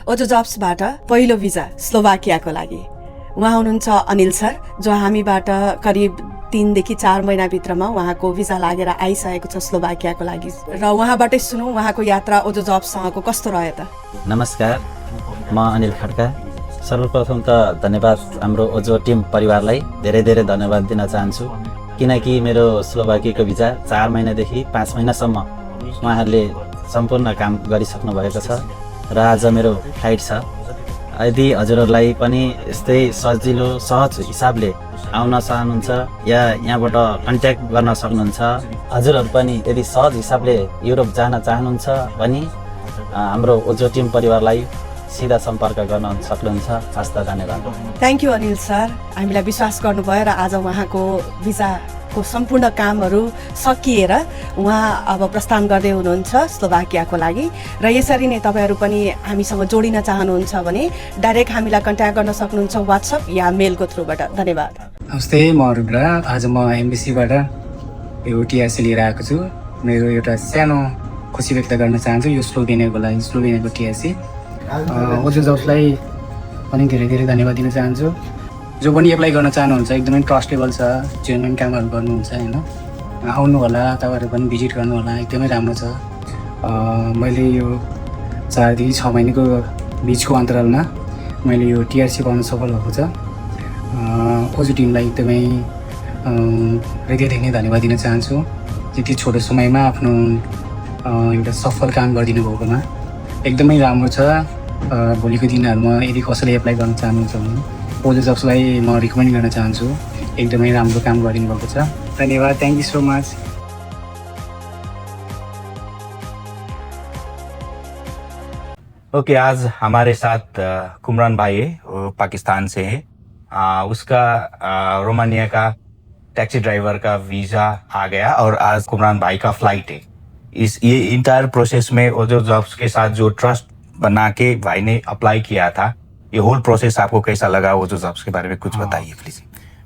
ओजो जब्सबाट पहिलो भिजा स्लोभाकियाको लागि उहाँ हुनुहुन्छ अनिल सर, जो हामीबाट करिब 3 देखि 4 महिनाभित्रमा उहाँको भिजा लागेर आइसकेको छ स्लोभाकियाको लागि। र उहाँबाटै सुनौँ उहाँको यात्रा ओजो जब्ससँगको कस्तो रह्यो त। नमस्कार, म अनिल खड्का। सर्वप्रथम त धन्यवाद हाम्रो ओजो टिम परिवारलाई धेरै धेरै धन्यवाद दिन चाहन्छु, किनकि मेरो स्लोभाकियाको भिजा 4 महिनादेखि 5 महिनासम्म उहाँहरूले सम्पूर्ण काम गरिसक्नु भएको छ र आज मेरो फ्लाइट छ। यदि हजुरहरूलाई पनि यस्तै सजिलो सहज हिसाबले आउन चाहनुहुन्छ या यहाँबाट कन्ट्याक्ट गर्न सक्नुहुन्छ, हजुरहरू पनि यदि सहज हिसाबले युरोप जान चाहनुहुन्छ भने हाम्रो ओजो टिम परिवारलाई सिधा सम्पर्क गर्न सक्नुहुन्छ। हस्त धन्यवाद। थ्याङ्क यू अनिल सर, हामीलाई विश्वास गर्नुभयो र आज उहाँको भिजाको सम्पूर्ण कामहरू सकिएर उहाँ अब प्रस्थान गर्दै हुनुहुन्छ स्लोभाकियाको लागि। र यसरी नै तपाईँहरू पनि हामीसँग जोडिन चाहनुहुन्छ भने डाइरेक्ट हामीलाई कन्ट्याक्ट गर्न सक्नुहुन्छ वाट्सएप या मेलको थ्रुबाट। धन्यवाद। नमस्ते, म रुद्र। आज म एमबिसीबाट यो टिआरसी लिएर आएको छु। मेरो एउटा सानो खुसी व्यक्त गर्न चाहन्छु यो स्लोभेनियाको लागि, स्लोभेनियाको टिआरसी। ओजो जब्सलाई पनि धेरै धेरै धन्यवाद दिन चाहन्छु। जो पनि एप्लाई गर्न चाहनुहुन्छ एकदमै ट्रस्टेबल छ, जेन्युन कामहरू गर्नुहुन्छ होइन। आउनु होला, तपाईँहरू पनि भिजिट गर्नु होला, एकदमै राम्रो छ। मैले यो 4 देखि 6 महिनाको बिचको अन्तरालमा मैले यो टिआरसी पाउन सफल भएको छ। ओजो टिमलाई एकदमै हृदयदेखि नै धन्यवाद दिन चाहन्छु, त्यति छोटो समयमा आफ्नो एउटा सफल काम गरिदिनु भएकोमा। एकदमै राम्रो छ। भोलिको दिनहरूमा यदि कसैले एप्लाई गर्न चाहनुहुन्छ भने ओजो जब्सलाई म रिकमेन्ड गर्न चाहन्छु। एकदमै राम्रो काम गरिदिनु भएको छ। धन्यवाद। Thank you so much. Okay, आज हमारे साथ कुमरान भाई है, वो पाकिस्तान से है। उसका रोमानिया का टैक्सी ड्राइवर का वीज़ा आ गया और आज कुमरान भाई का फ्लाइट है। ये इंटायर प्रोसेस में ओजो जॉब्स के साथ जो ट्रस्ट बना के भाई ने अप्लाई किया था, ये होल प्रोसेस आपको कैसा लगा? ओजो जॉब्स के बारे में कुछ बताइए प्लीज़।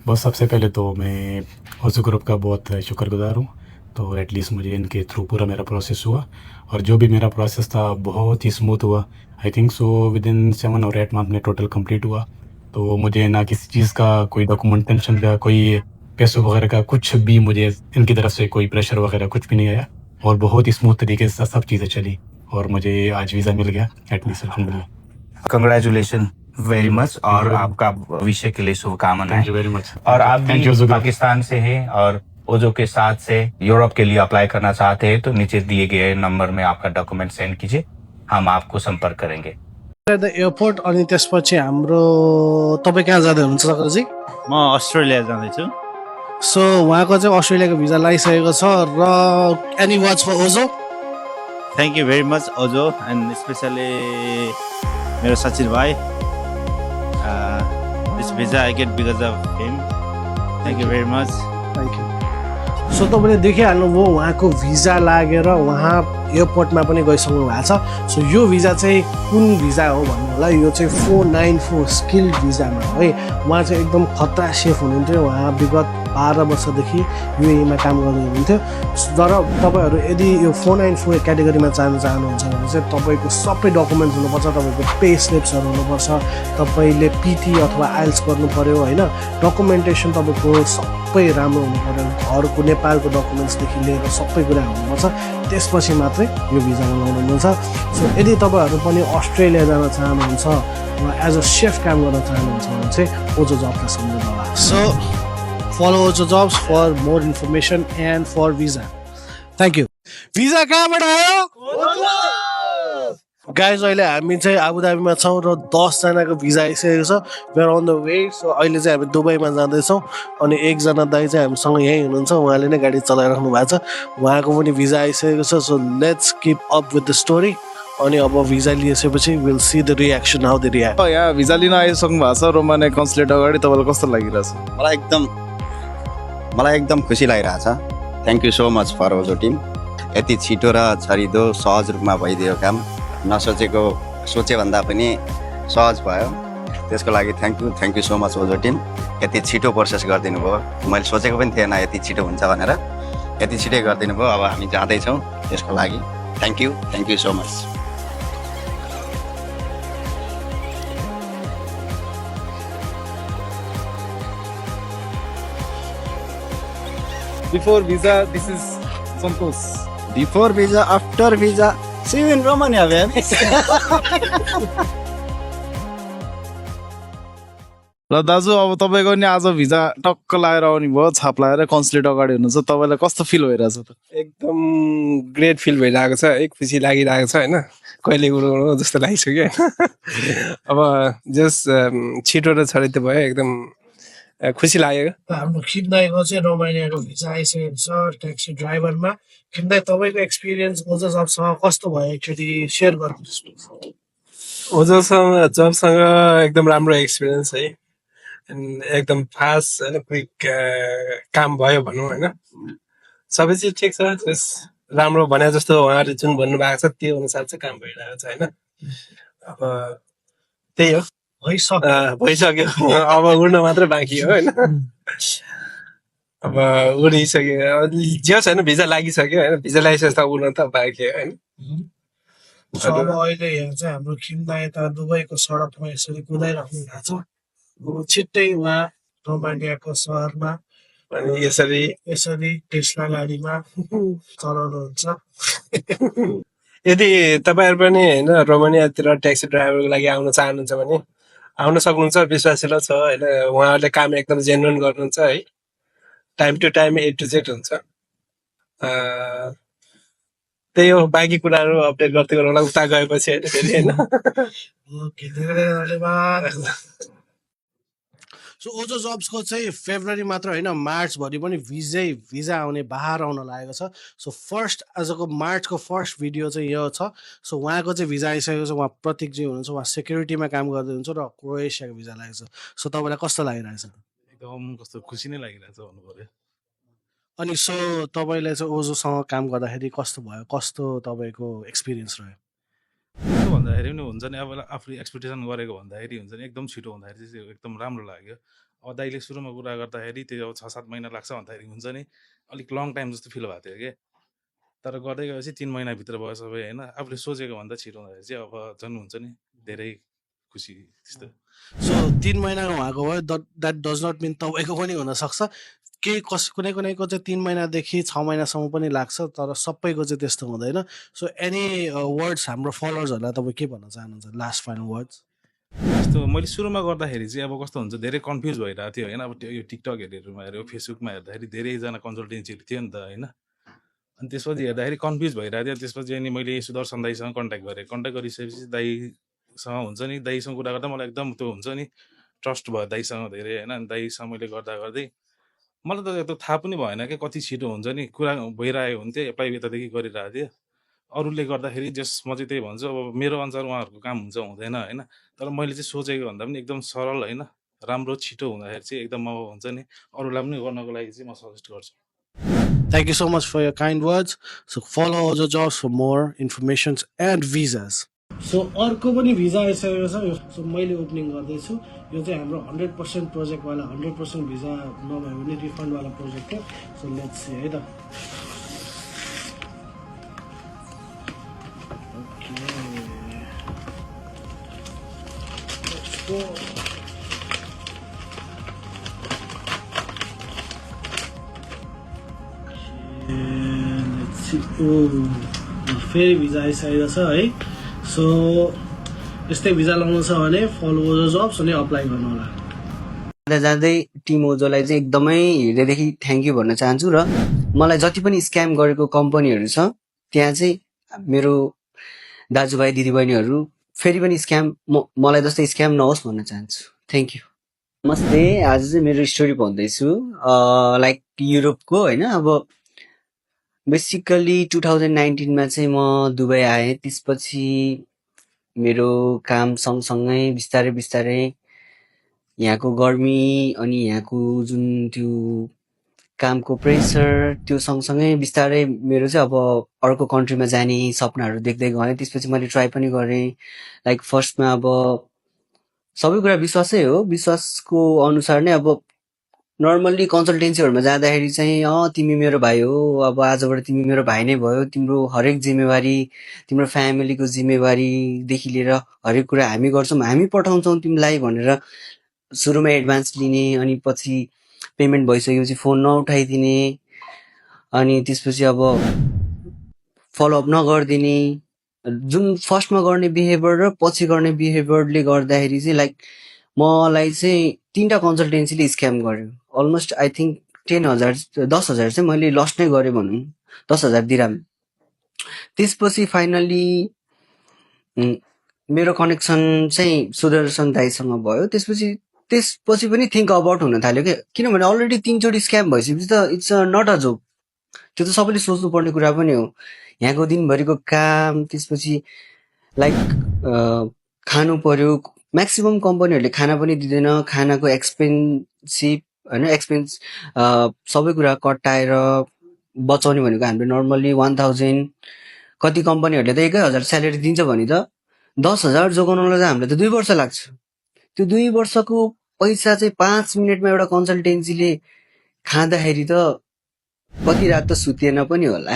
बस सबसे पहले तो मैं ओजो ग्रुप का बहुत शुक्रगुजार हूँ। तो एटलीस्ट मुझे इनके थ्रू पूरा मेरा प्रोसेस हुआ और जो भी मेरा प्रोसेस था बहुत ही स्मूथ हुआ। I think so with in 7 और 8 मंथ में टोटल कंप्लीट हुआ। तो मुझे ना किसी चीज़ का कोई डॉक्यूमेंटेशन का, कोई पैसों वगैरह का कुछ भी मुझे इनकी तरफ से कोई प्रेशर वगैरह कुछ भी नहीं आया और बहुत ही स्मूथ तरीके से सब चीज़ें चली और मुझे आज वीज़ा मिल गया एटलीस्ट अल्हम्दुलिल्लाह। कंग्रेचुलेशन वेरी मच और आपका भविष्य के लिए शुभकामनाएं। Thank you very much. और आप भी पाकिस्तान से हैं और ओजो के साथ से यूरोप के लिए अप्लाई करना चाहते हैं तो नीचे दिए गए नंबर में आपका डॉक्यूमेंट सेंड कीजिए, हम आपको संपर्क करेंगे। एयरपोर्ट अनि त्यसपछि हाम्रो तपाईँ कहाँ जाँदै हुनुहुन्छ सकरजी? म अस्ट्रेलिया जाँदैछु। सो उहाँको चाहिँ अस्ट्रेलियाको भिजा लागिसकेको छ र any words for Ojo? Thank you very much Ojo and specially मेरो सचिन भाइ। This visa I get because of him. Thank you very much. Thank you. So तपाईँले देखिहाल्नुभयो उहाँको भिजा लागेर उहाँ एयरपोर्टमा पनि गइसक्नु भएको छ। सो यो भिजा चाहिँ कुन भिजा हो भन्नु होला, यो चाहिँ 494 स्किल्ड भिजामा हो है। उहाँ चाहिँ एकदम खतरा सेफ हुनुहुन्थ्यो। उहाँ विगत 12 वर्षदेखि युएईमा काम गर्दै हुनुहुन्थ्यो। तर तपाईँहरू यदि यो 494 क्याटेगोरीमा जान चाहनुहुन्छ भने चाहिँ तपाईँको सबै डकुमेन्ट्स हुनुपर्छ। तपाईँको पे स्लिप्सहरू हुनुपर्छ, तपाईँले पिटी अथवा आइल्स गर्नु पऱ्यो होइन। डकुमेन्टेसन तपाईँको सबै राम्रो हुनु पऱ्यो, घरको नेपालको डकुमेन्ट्सदेखि लिएर सबै कुरा हुनुपर्छ। त्यसपछि मात्रै यो भिजामा लगाउनु मिल्छ। सो यदि तपाईँहरू पनि अस्ट्रेलिया जान चाहनुहुन्छ वा एज अ सेफ काम गर्न चाहनुहुन्छ भने चाहिँ ओजो जब्सलाई सम्झनु होला। So follow Ojo Jobs for more information and for visa. Thank you. Visa कहाँबाट आयो? गाइज अहिले हामी चाहिँ आबुधाबीमा छौँ र 10 जनाको भिजा आइसकेको छ। We are on the way. So अहिले चाहिँ हामी दुबईमा जाँदैछौँ अनि एकजना दाइ चाहिँ हामीसँग यहीँ हुनुहुन्छ, उहाँले नै गाडी चलाइराख्नु भएको छ। उहाँको पनि भिजा आइसकेको छ। So let's keep up with the story. अनि अब भिजा लिएपछि will see the reaction, how the react. यहाँ भिजा लिन आइसक्नु भएको छ रोमानिया कन्सुलेट अगाडि, तपाईँलाई कस्तो लागिरहेछ? मलाई एकदम खुसी लागिरहेछ। Thank you so much for Ojo team. यति छिटो र छरिदो सहज रूपमा भइदियो काम। नसोचेको सोचे भन्दा पनि सहज भयो, त्यसको लागि thank you so much Ojo team. यति छिटो प्रोसेस गरिदिनु भयो, मैले सोचेको पनि थिएन यति छिटो हुन्छ भनेर। यति छिटै गरिदिनु भयो। अब हामी जाँदैछौँ, त्यसको लागि thank you so much. Before visa this is Santosh before visa after visa see you in Romania man. र दाजु अब तपाईँको नि आज भिजा टक्क लगाएर आउने भयो, छाप लगाएर कन्सुलेट अगाडि हुनुहुन्छ, तपाईँलाई कस्तो फिल भइरहेछ त? एकदम ग्रेट फिल भइरहेको छ है, खुसी लागिरहेको छ होइन, कहिले उडौँ जस्तो लागिसक्यो होइन। अब जस छिटो र छरितो भयो, एकदम खुसी लाग्यो। हाम्रो खिम्दाईको चाहिँ रोमानियाको भिजा आइसकेको छ ट्याक्सी ड्राइभरमा। खिम्दाई तपाईँको एक्सपिरियन्स ओजो जबसँग कस्तो भयो एकचोटि सेयर गर्नुहोस्। ओजोसँग जबसँग एकदम राम्रो एक्सपिरियन्स है, एकदम फास्ट होइन, क्विक काम भयो भनौँ होइन। सबै चिज ठिक छ, जस राम्रो भने जस्तो उहाँहरूले जुन भन्नुभएको छ त्यो अनुसार चाहिँ काम भइरहेको छ होइन। अब त्यही हो, भइसक्यो, अब उड्न मात्रै बाँकी हो होइन। अब उडिसक्यो, जे छैन भिजा लागिसक्यो होइन, भिजा लगाइसकेपछि त उड्न त बाँकी हो होइन। अब अहिले यहाँ चाहिँ हाम्रो खिम्दाई यता दुबईको सडकमा यसरी कुदाइराख्नु भएको छ। अब छिट्टै उहाँ रोमानियाको सहरमा अनि यसरी टेस्ला गाडीमा चलाउनुहुन्छ। यदि तपाईँहरू पनि होइन रोमानियातिर ट्याक्सी ड्राइभरको लागि आउन चाहनुहुन्छ भने आउन सक्नुहुन्छ, विश्वासिलो छ होइन। उहाँहरूले काम एकदम जेन्युन गर्नुहुन्छ है, time to time A to Z हुन्छ। त्यही हो, बाँकी कुराहरू अपडेट गर्दै गरौँला उता गएपछि होइन फेरि होइन। ओके, धेरै धन्यवाद। सो ओजो जब्सको चाहिँ फेब्रुअरी मात्र होइन मार्चभरि पनि भिजा आउने बाहर आउन लागेको छ। सो फर्स्ट आजको मार्चको फर्स्ट भिडियो चाहिँ यो छ। सो उहाँको चाहिँ भिजा आइसकेको छ, उहाँ प्रतीकजी हुनुहुन्छ, उहाँ सेक्युरिटीमा काम गर्दै हुनुहुन्छ र क्रोएसियाको भिजा लागेको छ। सो तपाईँलाई कस्तो लागिरहेछ? एकदम कस्तो खुसी नै लागिरहेछ भन्नु पर्यो। अनि सो तपाईँले चाहिँ ओजोसँग काम गर्दाखेरि कस्तो भयो, कस्तो तपाईँको एक्सपिरियन्स रह्यो? त्यो भन्दाखेरि पनि हुन्छ नि, अब आफूले एक्सपेक्टेसन गरेको भन्दाखेरि हुन्छ नि, एकदम छिटो हुँदाखेरि चाहिँ एकदम राम्रो लाग्यो। अब दाइले सुरुमा कुरा गर्दाखेरि त्यो अब 6-7 महिना लाग्छ भन्दाखेरि हुन्छ नि, अलिक लङ टाइम जस्तो फिल भएको थियो कि, तर गर्दै गएपछि 3 महिनाभित्र भयो सबै होइन। आफूले सोचेको भन्दा छिटो हुँदाखेरि चाहिँ अब झन् हुन्छ नि, धेरै खुसी त्यस्तो। सो 3 महिनाको उहाँको भयो, द्याट डज नट मिन तपाईँको पनि हुनसक्छ। कुनैको चाहिँ 3 महिनादेखि 6 महिनासम्म पनि लाग्छ, तर सबैको चाहिँ त्यस्तो हुँदैन। सो एनी वर्ड्स हाम्रो फलोवर्सहरूलाई तपाईँ के भन्न चाहनुहुन्छ, लास्ट फाइनल वर्ड्स? जस्तो मैले सुरुमा गर्दाखेरि चाहिँ अब कस्तो हुन्छ, धेरै कन्फ्युज भइरहेको थियो होइन। अब त्यो यो टिकटकहरूमा हेऱ्यो, फेसबुकमा हेर्दाखेरि धेरैजना कन्सल्टेन्सीहरू थियो नि त होइन। अनि त्यसपछि हेर्दाखेरि कन्फ्युज भइरहेको थियो। त्यसपछि अनि मैले सुदर्शन दाईसँग कन्ट्याक्ट गरेँ। कन्ट्याक्ट गरिसकेपछि दाईसँग हुन्छ नि, दाईसँग कुरा गर्दा मलाई एकदम त्यो हुन्छ नि, ट्रस्ट भयो दाईसँग धेरै होइन। अनि दाईसँग मैले गर्दै मलाई त त्यो थाहा पनि भएन कि कति छिटो हुन्छ नि, कुरा भइरहेको हुन्थ्यो, एप्लाई यतादेखि गरिरहेको थिएँ। अरूले गर्दाखेरि जस म चाहिँ त्यही भन्छु, अब मेरो अनुसार उहाँहरूको काम हुन्छ हुँदैन होइन, तर मैले चाहिँ सोचेको भन्दा पनि एकदम सरल होइन, राम्रो छिटो हुँदाखेरि चाहिँ एकदम अब हुन्छ नि, अरूलाई पनि गर्नको लागि चाहिँ म सजेस्ट गर्छु। Thank you so much for your kind words. So follow Ojo Jobs for more informations and visas. So अर्को पनि भिजा आइसकेको छ। सो मैले ओपनिङ गर्दैछु। यो चाहिँ हाम्रो 100% प्रोजेक्टवाला 100% भिजा नभए पनि रिफन्डवाला प्रोजेक्ट हो। सो लेट्स सी है त। फेरि भिजा आइसकेको छ है। सो यस्तै भिजा लाउनु छ भने फलो ओजो जब्स अनि अप्लाई गर्नु होला। जाँदै टिम ओजोलाई चाहिँ एकदमै हृदयदेखि थ्याङ्क यू भन्न चाहन्छु। र मलाई जति पनि स्क्याम गरेको कम्पनीहरू छ त्यहाँ चाहिँ मेरो दाजुभाइ दिदीबहिनीहरू फेरि पनि मलाई जस्तै स्क्याम नहोस् भन्न चाहन्छु। Thank you. नमस्ते, आज चाहिँ मेरो स्टोरी भन्दैछु लाइक युरोपको होइन। अब बेसिकली 2019मा चाहिँ म दुबई आएँ। त्यसपछि मेरो काम सँगसँगै बिस्तारै यहाँको गर्मी अनि यहाँको जुन त्यो कामको प्रेसर त्यो सँगसँगै बिस्तारै मेरो चाहिँ अब अर्को कन्ट्रीमा जाने सपनाहरू देख्दै गएँ। त्यसपछि मैले ट्राई पनि गरेँ। लाइक फर्स्टमा अब सबै कुरा विश्वासै हो, विश्वासको अनुसार नै अब नर्मल्ली कन्सल्टेन्सीहरूमा जाँदाखेरि चाहिँ तिमी मेरो भाइ हो, अब आजबाट तिमी मेरो भाइ नै भयो, तिम्रो हरेक जिम्मेवारी, तिम्रो फ्यामिलीको जिम्मेवारीदेखि लिएर हरेक कुरा हामी गर्छौँ, हामी पठाउँछौँ तिमीलाई भनेर सुरुमा एडभान्स लिने, अनि पछि पेमेन्ट भइसकेपछि फोन नउठाइदिने, अनि त्यसपछि अब फलोअप नगरिदिने, जुन फर्स्टमा गर्ने बिहेभियर र पछि गर्ने बिहेभियरले गर्दाखेरि चाहिँ लाइक मलाई चाहिँ 3टा कन्सल्टेन्सीले स्क्याम गर्यो। अलमोस्ट आई थिङ्क 10,000 चाहिँ मैले लस्ट नै गरेँ भनौँ, 10,000 दिराम। त्यसपछि फाइनली मेरो कनेक्सन चाहिँ सुदर्शन दाईसँग भयो। त्यसपछि पनि थिङ्क अबाउट हुन थाल्यो क्या, किनभने अलरेडी 3 चोटि स्क्याम भइसकेपछि त इट्स नट अ जोक। त्यो त सबैले सोच्नुपर्ने कुरा पनि हो। यहाँको दिनभरिको काम, त्यसपछि लाइक खानु पर्यो। म्याक्सिमम् कम्पनीहरूले खाना पनि दिँदैन, खानाको एक्सपेन्सिभ होइन, सबै कुरा कटाएर बचाउने भनेको हामीले नर्मल्ली 1000, कति कम्पनीहरूले त 1000 स्यालेरी दिन्छ भने त 10,000 जोगाउनलाई त हामीलाई त 2 वर्ष लाग्छ। त्यो 2 वर्षको पैसा चाहिँ 5 मिनटमा एउटा कन्सल्टेन्सीले खाँदाखेरि त कति रात त सुतिएन पनि होला।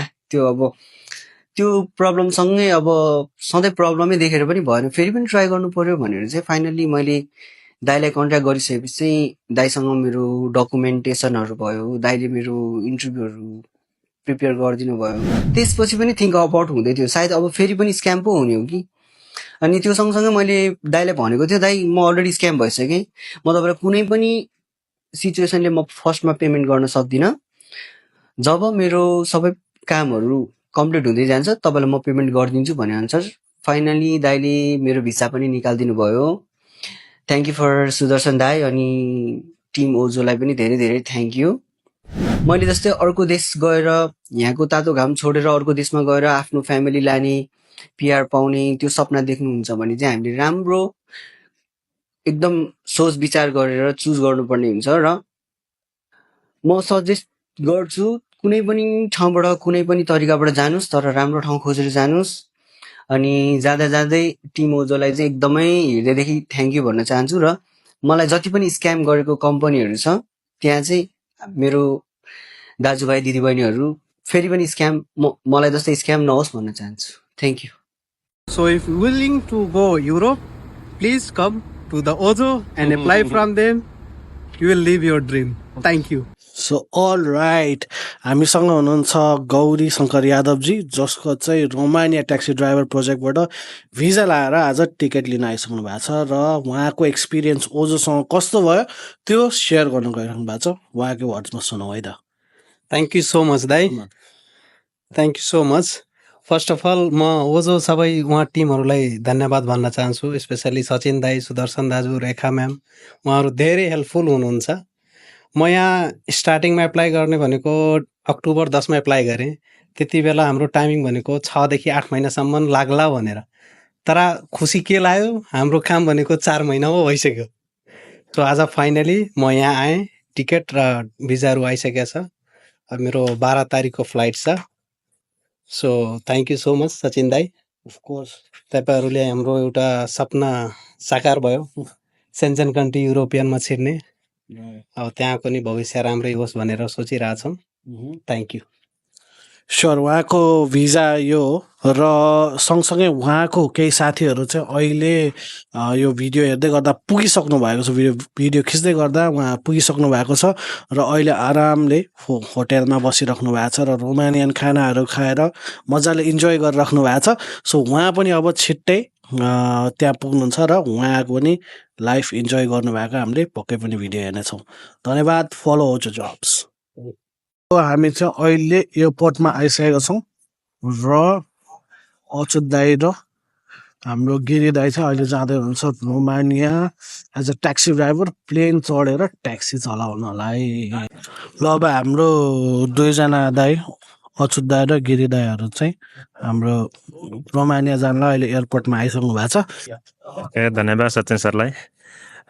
त्यो प्रब्लमसँगै अब सधैँ प्रब्लमै देखेर पनि भएन, फेरि पनि ट्राई गर्नु पर्यो भनेर चाहिँ फाइनल्ली मैले दाईलाई कन्ट्याक्ट गरिसकेपछि चाहिँ दाईसँग मेरो डकुमेन्टेसनहरू भयो, दाईले मेरो इन्टरभ्यूहरू प्रिपेयर गरिदिनु भयो। त्यसपछि पनि थिङ्क अबाउट हुँदै थियो, सायद अब फेरि पनि स्क्याम पो हुने हो कि। अनि त्यो सँगसँगै मैले दाईलाई भनेको थिएँ, दाई म अलरेडी स्क्याम भइसकेँ, म तपाईँलाई कुनै पनि सिचुएसनले म फर्स्टमा पेमेन्ट गर्न सक्दिनँ, जब मेरो सबै कामहरू कम्प्लिट हुँदै जान्छ तपाईँलाई म पेमेन्ट गरिदिन्छु भने अनुसार फाइनली दाईले मेरो भिसा पनि निकालिदिनु भयो। थ्याङ्क यू फर सुदर्शन दाई अनि टिम ओजोलाई पनि धेरै धेरै थ्याङ्क यू। मैले जस्तै अर्को देश गएर यहाँको तातो घाम छोडेर अर्को देशमा गएर आफ्नो फ्यामिली लाने, पिआर पाउने त्यो सपना देख्नुहुन्छ भने चाहिँ हामीले राम्रो एकदम सोच विचार गरेर चुज गर्नुपर्ने हुन्छ। र म सजेस्ट गर्छु कुनै पनि ठाउँबाट कुनै पनि तरिकाबाट जानुस्, तर राम्रो ठाउँ खोजेर जानुस्। अनि जाँदै टिम ओजोलाई चाहिँ एकदमै हृदयदेखि थ्याङ्क यू भन्न चाहन्छु। र मलाई जति पनि स्क्याम गरेको कम्पनीहरू छ त्यहाँ चाहिँ मेरो दाजुभाइ दिदीबहिनीहरू फेरि पनि मलाई जस्तै स्क्याम नहोस् भन्न चाहन्छु। Thank you. So if willing to go Europe, please come to the Ozo and apply from them. You will live your dream. Thank you. So all right, हामीसँग हुनुहुन्छ गौरी शङ्कर यादवजी, जसको चाहिँ रोमानिया ट्याक्सी ड्राइभर प्रोजेक्टबाट visa लाएर आज ticket लिन आइसक्नु भएको छ। र उहाँको एक्सपिरियन्स ओजोसँग कस्तो भयो त्यो सेयर गर्नु गइरहनु भएको छ। उहाँको वर्ड्समा सुनौ है त। Thank you so much दाई, thank you so much. First of all म ओजो सबै उहाँ टिमहरूलाई धन्यवाद भन्न चाहन्छु, स्पेसली सचिन दाई, सुदर्शन दाजु, रेखा म्याम, उहाँहरू धेरै हेल्पफुल हुनुहुन्छ। म यहाँ स्टार्टिङमा एप्लाई गर्ने भनेको अक्टोबर 10मा एप्लाई गरेँ। त्यति बेला हाम्रो टाइमिङ भनेको 6 देखि 8 महिनासम्म लाग्ला भनेर, तर खुसी के लाग्यो, हाम्रो काम भनेको 4 महिना हो भइसक्यो। सो आज फाइनली म यहाँ आएँ, टिकट र भिजाहरू आइसकेको छ। अब मेरो 12 तारिकको फ्लाइट छ। So thank you so much Sachin दाई। अफकोर्स तपाईँहरूले हाम्रो एउटा सपना साकार भयो, सेन्जन कन्ट्री युरोपियनमा छिर्ने। अब त्यहाँको नि भविष्य राम्रै होस् भनेर सोचिरहेछौँ। Thank you. स्योर, उहाँको भिजा यो र सँगसँगै उहाँको केही साथीहरू चाहिँ अहिले यो भिडियो हेर्दै गर्दा पुगिसक्नु भएको छ, भिडियो खिच्दै गर्दा उहाँ पुगिसक्नु भएको छ र अहिले आरामले होटेलमा बसिराख्नु भएको छ र रोमानियन खानाहरू खाएर मजाले इन्जोय गरिराख्नु भएको छ। सो उहाँ पनि अब छिट्टै त्यहाँ पुग्नुहुन्छ र उहाँको पनि लाइफ इन्जोय गर्नुभएको हामीले पक्कै पनि भिडियो हेर्नेछौँ। धन्यवाद। फलो ओजो जब्स। हामी चाहिँ अहिले एयरपोर्टमा आइसकेका छौँ र अच्युत दाई र हाम्रो गिरी दाई चाहिँ अहिले जाँदै हुनुहुन्छ Romania as a taxi driver, plane चढेर ट्याक्सी चलाउनलाई। ल अब हाम्रो 2जना दाई अच्युत दाई र गिरी दाईहरू चाहिँ हाम्रो रोमानिया जानलाई अहिले एयरपोर्टमा आइसक्नु भएको छ। धन्यवाद सचिन सरलाई।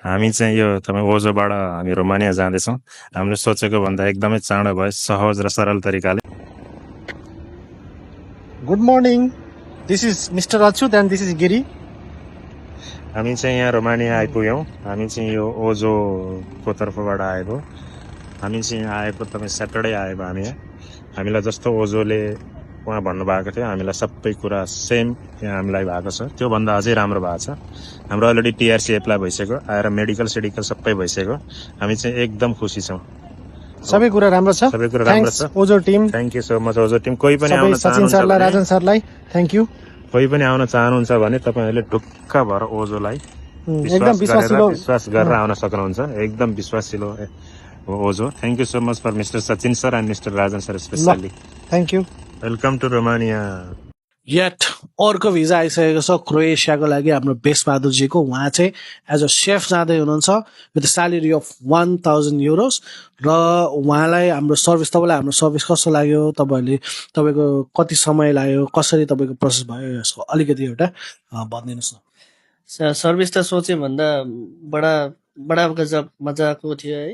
हामी चाहिँ यो तपाईँ ओजोबाट हामी रोमानिया जाँदैछौँ। हामीले सोचेको भन्दा एकदमै चाँडो भयो, सहज र सरल तरिकाले। Good morning, this is mister Achyut and this is Giri. हामी चाहिँ यहाँ रोमानिया आइपुग्यौँ। हामी चाहिँ यो ओजोको तर्फबाट आएको। हामी चाहिँ यहाँ आएको तपाईँ स्याटरडे आएको हामी यहाँ। हामीलाई जस्तो ओजोले उहाँ भन्नुभएको थियो हामीलाई सबै कुरा सेम यहाँ हामीलाई भएको छ, त्योभन्दा अझै राम्रो भएको छ। हाम्रो अलरेडी टिआरसी एप्लाई भइसक्यो, आएर मेडिकल सेडिकल सबै भइसक्यो। हामी चाहिँ एकदम खुसी छौँ। सबै कुरा राम्रो छ सबै कुरा राम्रो थ्याङ्क्स छ Ojo team thank you so much Ojo team कोही पनि सबै आउन सचिन चाहनुहुन्छ सरलाई भने राजन सरलाई थ्याङ्क यू कोही पनि आउन चाहनुहुन्छ भने तपाईँहरूले ढुक्क भएर ओजोलाई एकदम विश्वासिलो विश्वास गरेर आउन सक्नुहुन्छ एकदम विश्वासिलो हो Ojo thank you so much for mister Sachin sir and mister Rajan sir specially thank you welcome to Romania yet अर्को भिजा आइसकेको छ क्रोएसियाको लागि हाम्रो बेस बहादुरजीको उहाँ चाहिँ एज अ सेफ जाँदै हुनुहुन्छ विथ स्यालेरी अफ 1000 euros र उहाँलाई हाम्रो सर्भिस तपाईँलाई हाम्रो सर्भिस कस्तो लाग्यो तपाईँको कति समय लाग्यो कसरी तपाईँको प्रोसेस भयो यसको अलिकति एउटा भनिदिनुहोस् न सर्भिस त सोचे भन्दा बडा गजब मजाको थियो है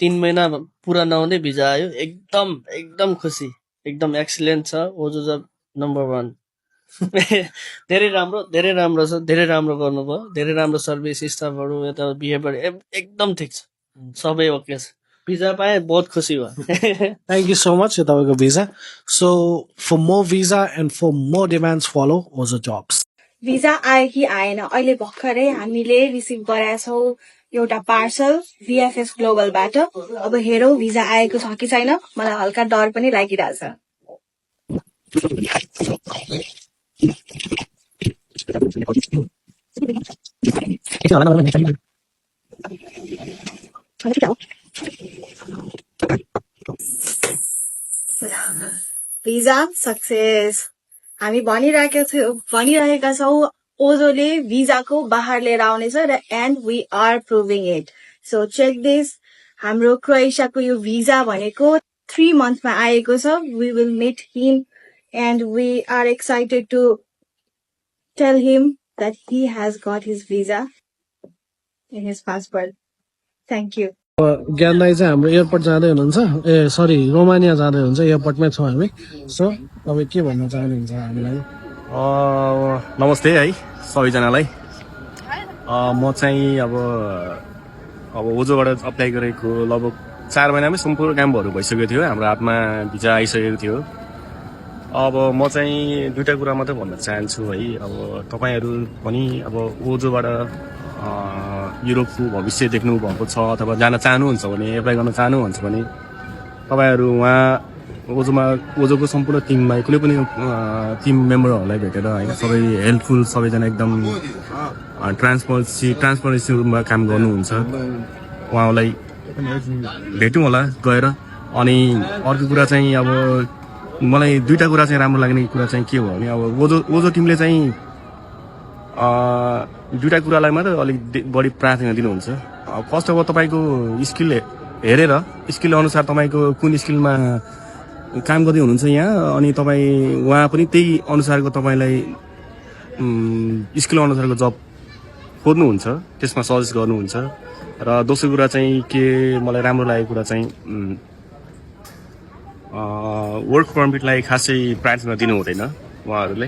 3 महिना पुरा नहुँदै भिजा आयो एकदम खुसी एकदम एक्सिलेन्ट छ ओजो जब नम्बर 1 धेरै राम्रो छ धेरै राम्रो गर्नुभयो धेरै राम्रो सर्भिस स्टाफहरू यता बिहेभियर एकदम ठिक छ सबै ओके छ भिजा पाएँ बहुत खुसी भयो थ्याङ्क यू सो मच यो तपाईँको visa so for more visa and for more demands follow Ojo Jobs visa आयो कि आएन अहिले भर्खरै हामीले रिसिभ गराएछौँ एउटा पार्सल VFS ग्लोबलबाट अब हेरौँ भिजा आएको छ कि छैन मलाई हल्का डर पनि लागिरहेछ भिजा सक्सेस हामी भनिरहेका छौँ ओजोले भिजाको बाहिर लिएर आउनेछ र and we are proving it so check this हाम्रो क्रोएसियाको यो भिजा भनेको 3 मन्थमा आएको छ we will meet him and we are excited to tell him that he has got his visa in his passport. Thank you. ज्ञान दाई चाहिँ हाम्रो एयरपोर्ट जाँदै हुनुहुन्छ रोमानिया जाँदै हुनुहुन्छ एयरपोर्टमै छौँ हामी सो तपाईँ के भन्न चाहनुहुन्छ हामीलाई नमस्ते है सबैजनालाई म चाहिँ अब ओजोबाट अप्लाई गरेको लगभग 4 महिनामै सम्पूर्ण कामहरू भइसकेको थियो हाम्रो हातमा भिजा आइसकेको थियो अब म चाहिँ दुईटा कुरा मात्रै भन्न चाहन्छु है अब तपाईँहरू पनि अब ओजोबाट युरोपको भविष्य देख्नु भएको छ अथवा जान चाहनुहुन्छ भने एप्लाई गर्न चाहनुहुन्छ भने तपाईँहरू उहाँ ओजोको सम्पूर्ण टिममा कुनै पनि टिम मेम्बरहरूलाई भेटेर होइन सबै हेल्पफुल सबैजना एकदम ट्रान्सपरेन्सी रूपमा काम गर्नुहुन्छ उहाँलाई भेटौँ होला गएर अनि अर्को कुरा चाहिँ अब मलाई दुईटा कुरा चाहिँ राम्रो लाग्ने कुरा चाहिँ के हो भने अब ओजो टिमले चाहिँ दुईटा कुरालाई मात्र अलिक बढी प्राथमिकता दिनुहुन्छ फर्स्ट अफ अल तपाईँको स्किल हेरेर स्किल अनुसार तपाईँको कुन स्किलमा काम गर्दै हुनुहुन्छ यहाँ अनि तपाईँ उहाँ पनि त्यही अनुसारको तपाईँलाई स्किल अनुसारको जब खोज्नुहुन्छ त्यसमा सजेस्ट गर्नुहुन्छ र दोस्रो कुरा चाहिँ के मलाई राम्रो लागेको कुरा चाहिँ वर्क पर्मिटलाई खासै प्राथमिकता दिनु हुँदैन उहाँहरूले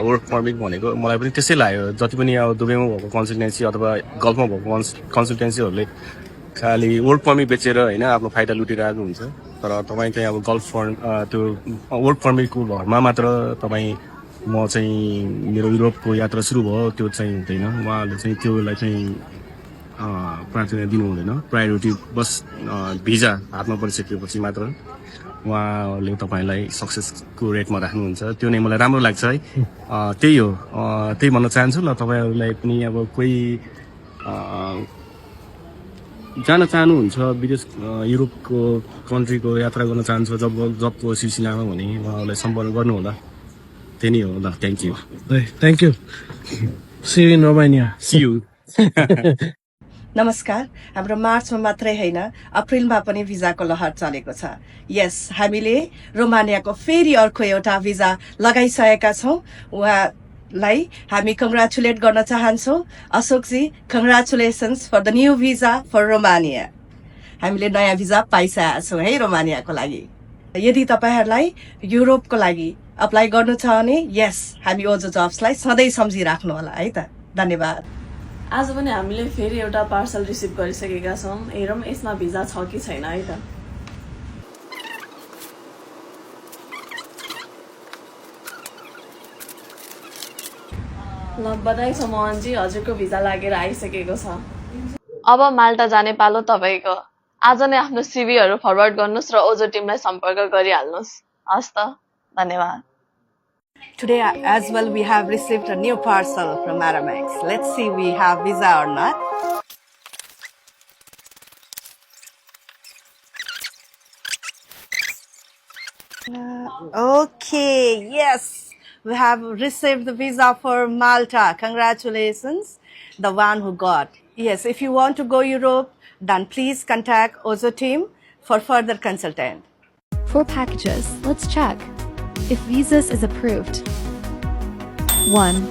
वर्क पर्मिट भनेको मलाई पनि त्यसै लाग्यो जति पनि अब दुबईमा भएको कन्सल्टेन्सी अथवा गल्फमा भएको कन्सल्टेन्सीहरूले खालि वर्क पर्मिट बेचेर होइन आफ्नो फाइदा लुटिरहेको हुन्छ तर तपाईँ चाहिँ अब त्यो वर्क पर्मिटको भरमा मात्र तपाईँ म चाहिँ मेरो युरोपको यात्रा सुरु भयो त्यो चाहिँ हुँदैन उहाँहरूले चाहिँ त्योलाई चाहिँ प्राथमिकता दिनु हुँदैन प्रायोरिटी बस भिजा हातमा परिसकेपछि मात्र उहाँहरूले तपाईँलाई सक्सेसको रेटमा राख्नुहुन्छ त्यो नै मलाई राम्रो लाग्छ है त्यही हो त्यही भन्न चाहन्छु ल तपाईँहरूलाई पनि अब कोही जान चाहनुहुन्छ विदेश युरोपको कन्ट्रीको यात्रा गर्न चाहन्छ जबको सिलसिलामा भने उहाँहरूलाई सम्पर्क गर्नु होला त्यही नै हो ल thank you see you in Romania see you नमस्कार हाम्रो मार्चमा मात्रै होइन अप्रिलमा पनि भिजाको लहर चलेको छ यस हामीले रोमानियाको फेरि अर्को एउटा भिजा लगाइसकेका छौँ उहाँलाई हामी कङ्ग्रेचुलेट गर्न चाहन्छौँ अशोकजी congratulations for the new visa for Romania हामीले नयाँ भिजा पाइसकेका छौँ है रोमानियाको लागि यदि तपाईँहरूलाई युरोपको लागि अप्लाई गर्नु छ भने यस हामी ओजो जब्सलाई सधैँ सम्झिराख्नु होला है त धन्यवाद आज पनि हामीले फेरि एउटा पार्सल रिसिभ गरिसकेका छौँ हेरौँ यसमा भिजा छ कि छैन है त ल बधाई छ मोहनजी हजुरको भिजा लागेर आइसकेको छ अब माल्टा जाने पालो तपाईको आज नै आफ्नो सिभीहरू फरवर्ड गर्नुहोस् र ओजो टिमलाई सम्पर्क गरिहाल्नुहोस्। हस् त, धन्यवाद। Today as well we have received a new parcel from Aramex. Let's see we have visa or not. Okay, yes, we have received the visa for Malta. Congratulations, the one who got. Yes, if you want to go Europe, then please contact Ozo team for further consultant. For packages, let's check. If visas is approved. 1,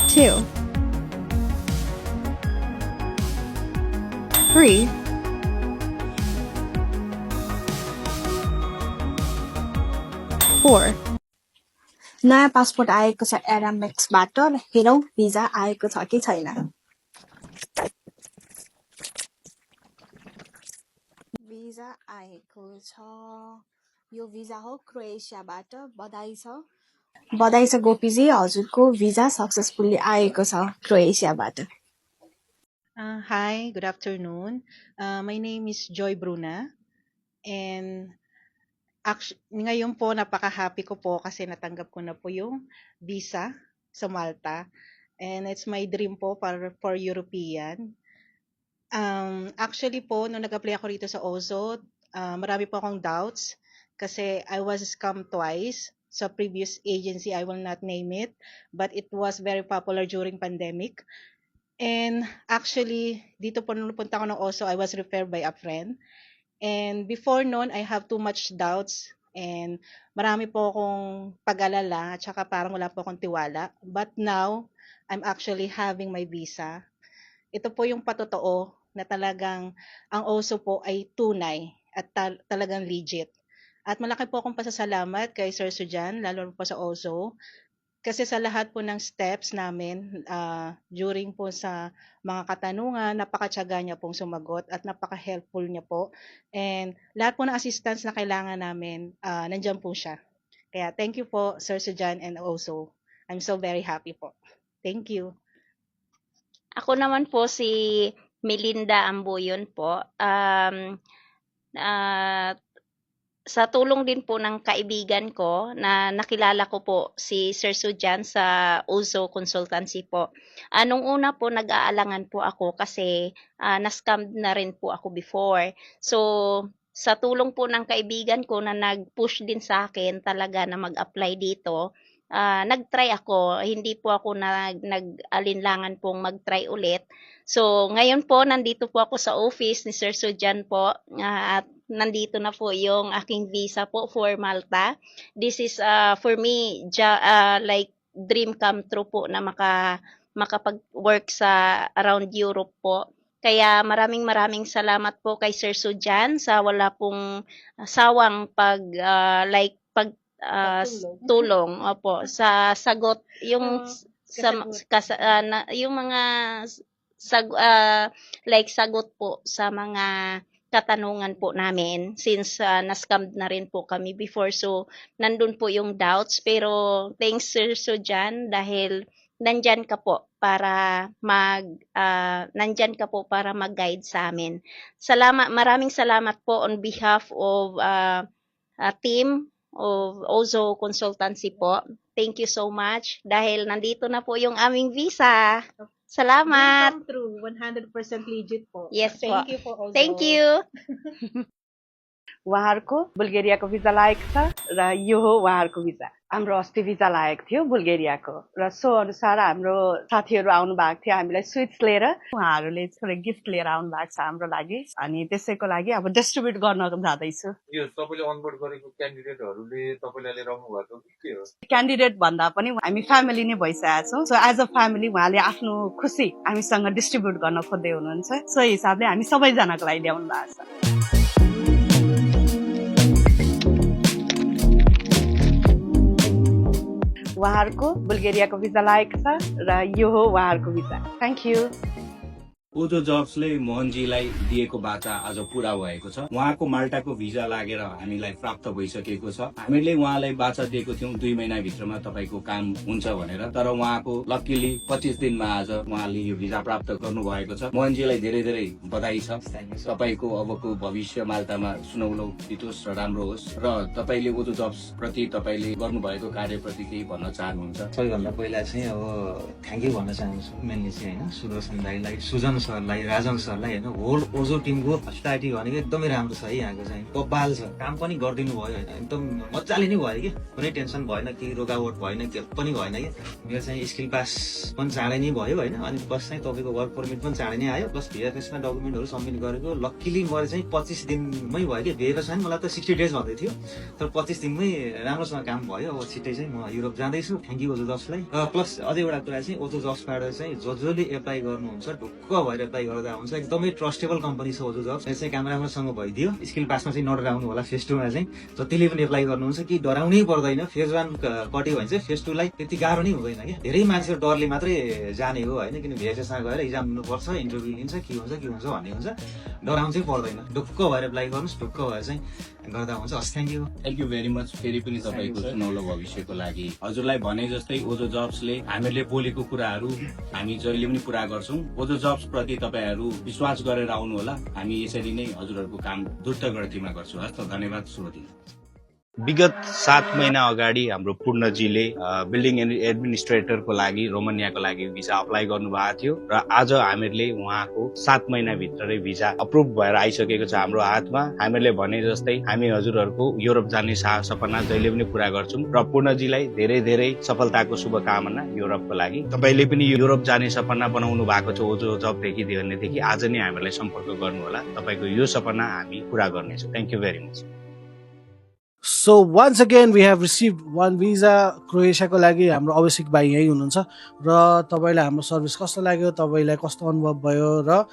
2, 3, 4. नयाँ passport आएको छ एरामेक्सबाट। हेरौँ visa आएको छ कि छैन। Visa आएको छ। यो भिजा हो क्रोएसियाबाट। बधाई छ। बधाई छ गोपीजी, हजुरको भिजा सक्सेसफुली आएको छ क्रोएसियाबाट। Hi, good afternoon. My name is Joy Bruna, and ngayon po napaka-happy ko po kasi natanggap ko na po yung visa sa Malta, and it's my dream po for European. Actually po, nung nag-apply ako rito sa Ozo, marami po akong doubts kasi I was scammed twice sa previous agency. I will not name it, but it was very popular during pandemic. And actually, dito po nung napunta ko ng Ozo, I was referred by a friend. And before noon, I have too much doubts and marami po akong pag-alala at saka parang wala po akong tiwala. But now, I'm actually having my visa. Ito po yung patotoo na talagang ang Ozo po ay tunay at talagang legit. At malaki po akong pasasalamat kay Sir Sujan, lalo po sa Ozo. Kasi sa lahat po ng steps namin, during po sa mga katanungan, napakatyaga niya pong sumagot at napaka-helpful niya po. And lahat po ng assistance na kailangan namin, nandyan po siya. Kaya thank you po, Sir Sujan and Ozo. I'm so very happy po. Thank you. Ako naman po si Melinda Ambuyon po. Sa tulong din po ng kaibigan ko na nakilala ko po si Sir Sujan sa Ozo Consultancy po. Nung una po nag-aalangan po ako kasi na-scam na rin po ako before. So sa tulong po ng kaibigan ko na nag-push din sa akin talaga na mag-apply dito, nag-try ako. Hindi po ako nag-alinlangan pong mag-try ulit. So ngayon po nandito po ako sa office ni Sir Sujan po at nandito na po yung aking visa po for Malta. This is for me like dream come true po na makapag-work sa around Europe po. Kaya maraming salamat po kay Sir Sujan sa wala pong sawang tulong opo sa sagot yung yung mga sagot po sa mga katanungan po namin since na-scam na rin po kami before. So, nandun po yung doubts. Pero, thanks Sir Sujan dahil nandyan ka po para mag-guide sa amin. Maraming salamat po on behalf of a team of Ozo Consultancy po. Thank you so much dahil nandito na po yung aming visa. Salamat. Come true, 100% legit po. Yes Thank po. you po Ozo. Thank you. उहाँहरूको बुल्गेरियाको visa लागेको छ र यो हो उहाँहरूको visa. हाम्रो अस्ति visa लागेको थियो बुल्गेरियाको र सो अनुसार हाम्रो साथीहरू आउनु भएको थियो हामीलाई स्विट्स लिएर। उहाँहरूले थोरै गिफ्ट लिएर आउनु भएको छ हाम्रो लागि अनि त्यसैको लागि अब डिस्ट्रिब्युट गर्न जाँदैछु। यो तपाईले अनबोर्ड गरेको क्यान्डिडेटहरूले तपाईलाई लिएर आउनु भएको के हो? क्यान्डिडेट भन्दा पनि हामी फ्यामिली नै भइसकेका छौँ। सो एज अ फ्यामिली उहाँले आफ्नो खुसी हामीसँग डिस्ट्रिब्युट गर्न खोज्दै हुनुहुन्छ। सो हिसाबले हामी सबैजनाको लागि ल्याउनु भएको छ। उहाँहरूको बुल्गेरियाको भिजा लागेको छ र यो हो उहाँहरूको भिजा। Thank you. ओजो जब्सले मोहनजीलाई दिएको बाचा आज पूरा भएको छ। उहाँको माल्टाको भिजा लागेर हामीलाई प्राप्त भइसकेको छ। हामीले उहाँलाई बाचा दिएको थियौं 2 महिनाभित्रमा तपाईको काम हुन्छ भनेर, तर उहाँको लक्कीली 25 दिनमा आज उहाँले यो भिजा प्राप्त गर्नु भएको छ। मोहनजीलाई धेरै धेरै बधाई छ। तपाईको अबको भविष्य माल्टामा सुनौलो बितोस् र राम्रो होस् र तपाईले ओजो जब्स प्रति तपाईले गर्नुभएको कार्यप्रति केही भन्न चाहनुहुन्छ? सबैभन्दा पहिला चाहिँ अब थ्याङ्क यू भन्न चाहन्छु मेनली चाहिँ होइन सुदर्शन दाइलाई, सुजन सरलाई, राजन सरलाई होइन, होल ओजो टिमको हस्पिटालिटी भनेको एकदमै राम्रो छ है। यहाँको चाहिँ कपाल छ, काम पनि गरिदिनु भयो होइन, एकदम मजाले नै भयो कि कुनै टेन्सन भएन, केही रोकावट भएन, के पनि भएन कि। मेरो चाहिँ स्किल पास पनि चाँडै नै भयो होइन, अनि प्लस चाहिँ तपाईँको वर्क परमिट पनि चाँडै नै आयो, प्लस VFSमा डकुमेन्टहरू सबमिट गरेको लक्कीली मैले चाहिँ 25 दिनमै भयो कि। VFSमा मलाई त 60 डेज भन्दै थियो, तर 25 दिनमै राम्रोसँग काम भयो। अब छिट्टै चाहिँ म युरोप जाँदैछु। थ्याङ्क यू ओजो जब्सलाई। प्लस अझै एउटा कुरा चाहिँ ओजो जब्सबाट चाहिँ जसले एप्लाई गर्नुहुन्छ ढुक्क भएर एप्लाई गर्दा हुन्छ। एकदमै ट्रस्टेबल कम्पनी छ ओजो जब्स। यसै काम राम्रोसँग भइदियो। स्किल पासमा चाहिँ नडराउनु होला। फेज 2 मा चाहिँ जतिले पनि एप्लाई गर्नुहुन्छ कि डराउनै पर्दैन। फेज 1 कट्यो भने चाहिँ फेज 2 लाई त्यति गाह्रो नै हुँदैन क्या। धेरै मान्छेहरू डरले मात्रै जाने हो होइन, किन VFSमा गएर इक्जाम दिनुपर्छ, इन्टरभ्यू लिन्छ, के हुन्छ भन्ने हुन्छ, डराउनु चाहिँ पर्दैन। ढुक्क भएर एप्लाई गर्नुहोस्, ढुक्क भएर चाहिँ गर्दा हुन्छ। हस्, थ्याङ्क यू भेरी मच। फेरि पनि तपाईँको सुनौलो भविष्यको लागि हजुरलाई भने जस्तै ओजो जब्सले हामीले बोलेको कुराहरू हामी जहिले पनि पूरा गर्छौं। ओजो जब्स प्रति तपाईहरू विश्वास गरेर आउनु होला। हामी यसरी नै हजुरहरूको काम द्रुत गतिमा गर्छौँ। हस् त, धन्यवाद। शुभ दिन। विगत 7 महिना अगाडि हाम्रो पूर्णजीले बिल्डिङ एडमिनिस्ट्रेटरको लागि रोमानियाको लागि भिजा अप्लाई गर्नुभएको थियो र आज हामीहरूले उहाँको 7 महिनाभित्रै भिजा अप्रुभ भएर आइसकेको छ हाम्रो हातमा। हामीहरूले भने जस्तै हामी हजुरहरूको युरोप जाने सपना जहिले पनि पूरा गर्छौं र पूर्णजीलाई धेरै धेरै सफलताको शुभकामना युरोपको लागि। तपाईले पनि युरोप जाने सपना बनाउनु भएको छ ओजो जबदेखि धेरैदेखि आज नै हामीलाई सम्पर्क गर्नु होला। तपाईको यो सपना हामी पूरा गर्नेछौँ। Thank you very much. So once again we have receive 1 visa क्रोएसियाको लागि। हाम्रो अवश्यक भाइ यही हुनुहुन्छ र तपाईँलाई हाम्रो सर्भिस कस्तो लाग्यो, तपाईँलाई कस्तो अनुभव भयो र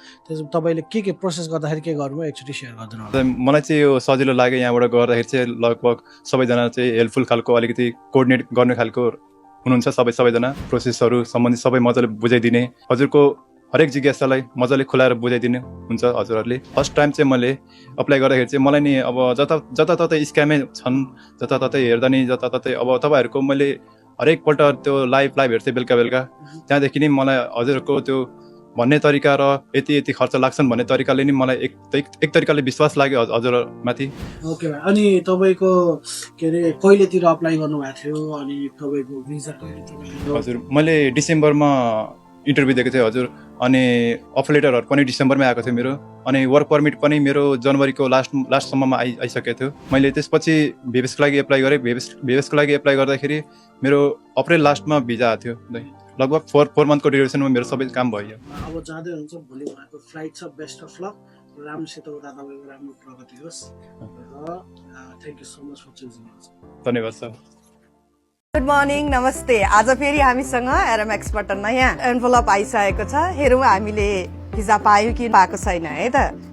तपाईँले के प्रोसेस गर्दाखेरि के गर्नुभयो एकचोटि सेयर गरिदिनु होला। मलाई चाहिँ यो सजिलो लाग्यो। यहाँबाट गर्दाखेरि चाहिँ लगभग सबैजना चाहिँ हेल्पफुल खालको, अलिकति कोअर्डिनेट गर्ने खालको हुनुहुन्छ सबैजना। प्रोसेसहरू सम्बन्धी सबै मजाले बुझाइदिने, हजुरको हरेक जिज्ञासालाई मजाले खुलाएर बुझाइदिनु हुन्छ हजुरहरूले। फर्स्ट टाइम चाहिँ मैले अप्लाई गर्दाखेरि चाहिँ मलाई नि अब जताततै स्क्यामै छन्, जताततै हेर्दा नि जताततै अब तपाईँहरूको मैले हरेकपल्ट त्यो लाइभ हेर्थेँ बेलुका। त्यहाँदेखि नै मलाई हजुरहरूको त्यो भन्ने तरिका र यति खर्च लाग्छन् भन्ने तरिकाले नि मलाई एक तरिकाले विश्वास लाग्यो हजुरमाथि। ओके भाइ, अनि तपाईँको के अरे कहिलेतिर अप्लाई गर्नुभएको थियो अनि तपाईँको भिजा कहिलेतिर? हजुर, मैले डिसेम्बरमा इन्टरभ्यू दिएको थिएँ हजुर, अनि अफर लेटरहरू पनि डिसेम्बरमै आएको थियो मेरो, अनि वर्क परमिट पनि मेरो जनवरीको लास्टसम्ममा आइसकेको थियो। मैले त्यसपछि VFSको लागि एप्लाई गरेँ। VFSको लागि एप्लाई गर्दाखेरि मेरो अप्रिल लास्टमा भिजा आएको थियो। लगभग 4 मन्थको ड्युरेसनमा मेरो सबै काम भयो। अब जाँदै हुन्छ, भोलि उहाँको फ्लाइट छ। बेस्ट अफ लक, राम्रोसित उता तपाईँको राम्रो प्रगति होस् र thank you so much for choosing us. धन्यवाद सर। गुड मर्निङ, नमस्ते। आज फेरि हामीसँग एरोमेक्सबाट नयाँ एन्भलप आइसकेको छ। हेरौँ हामीले भिजा पायौँ कि पाएको छैन है त।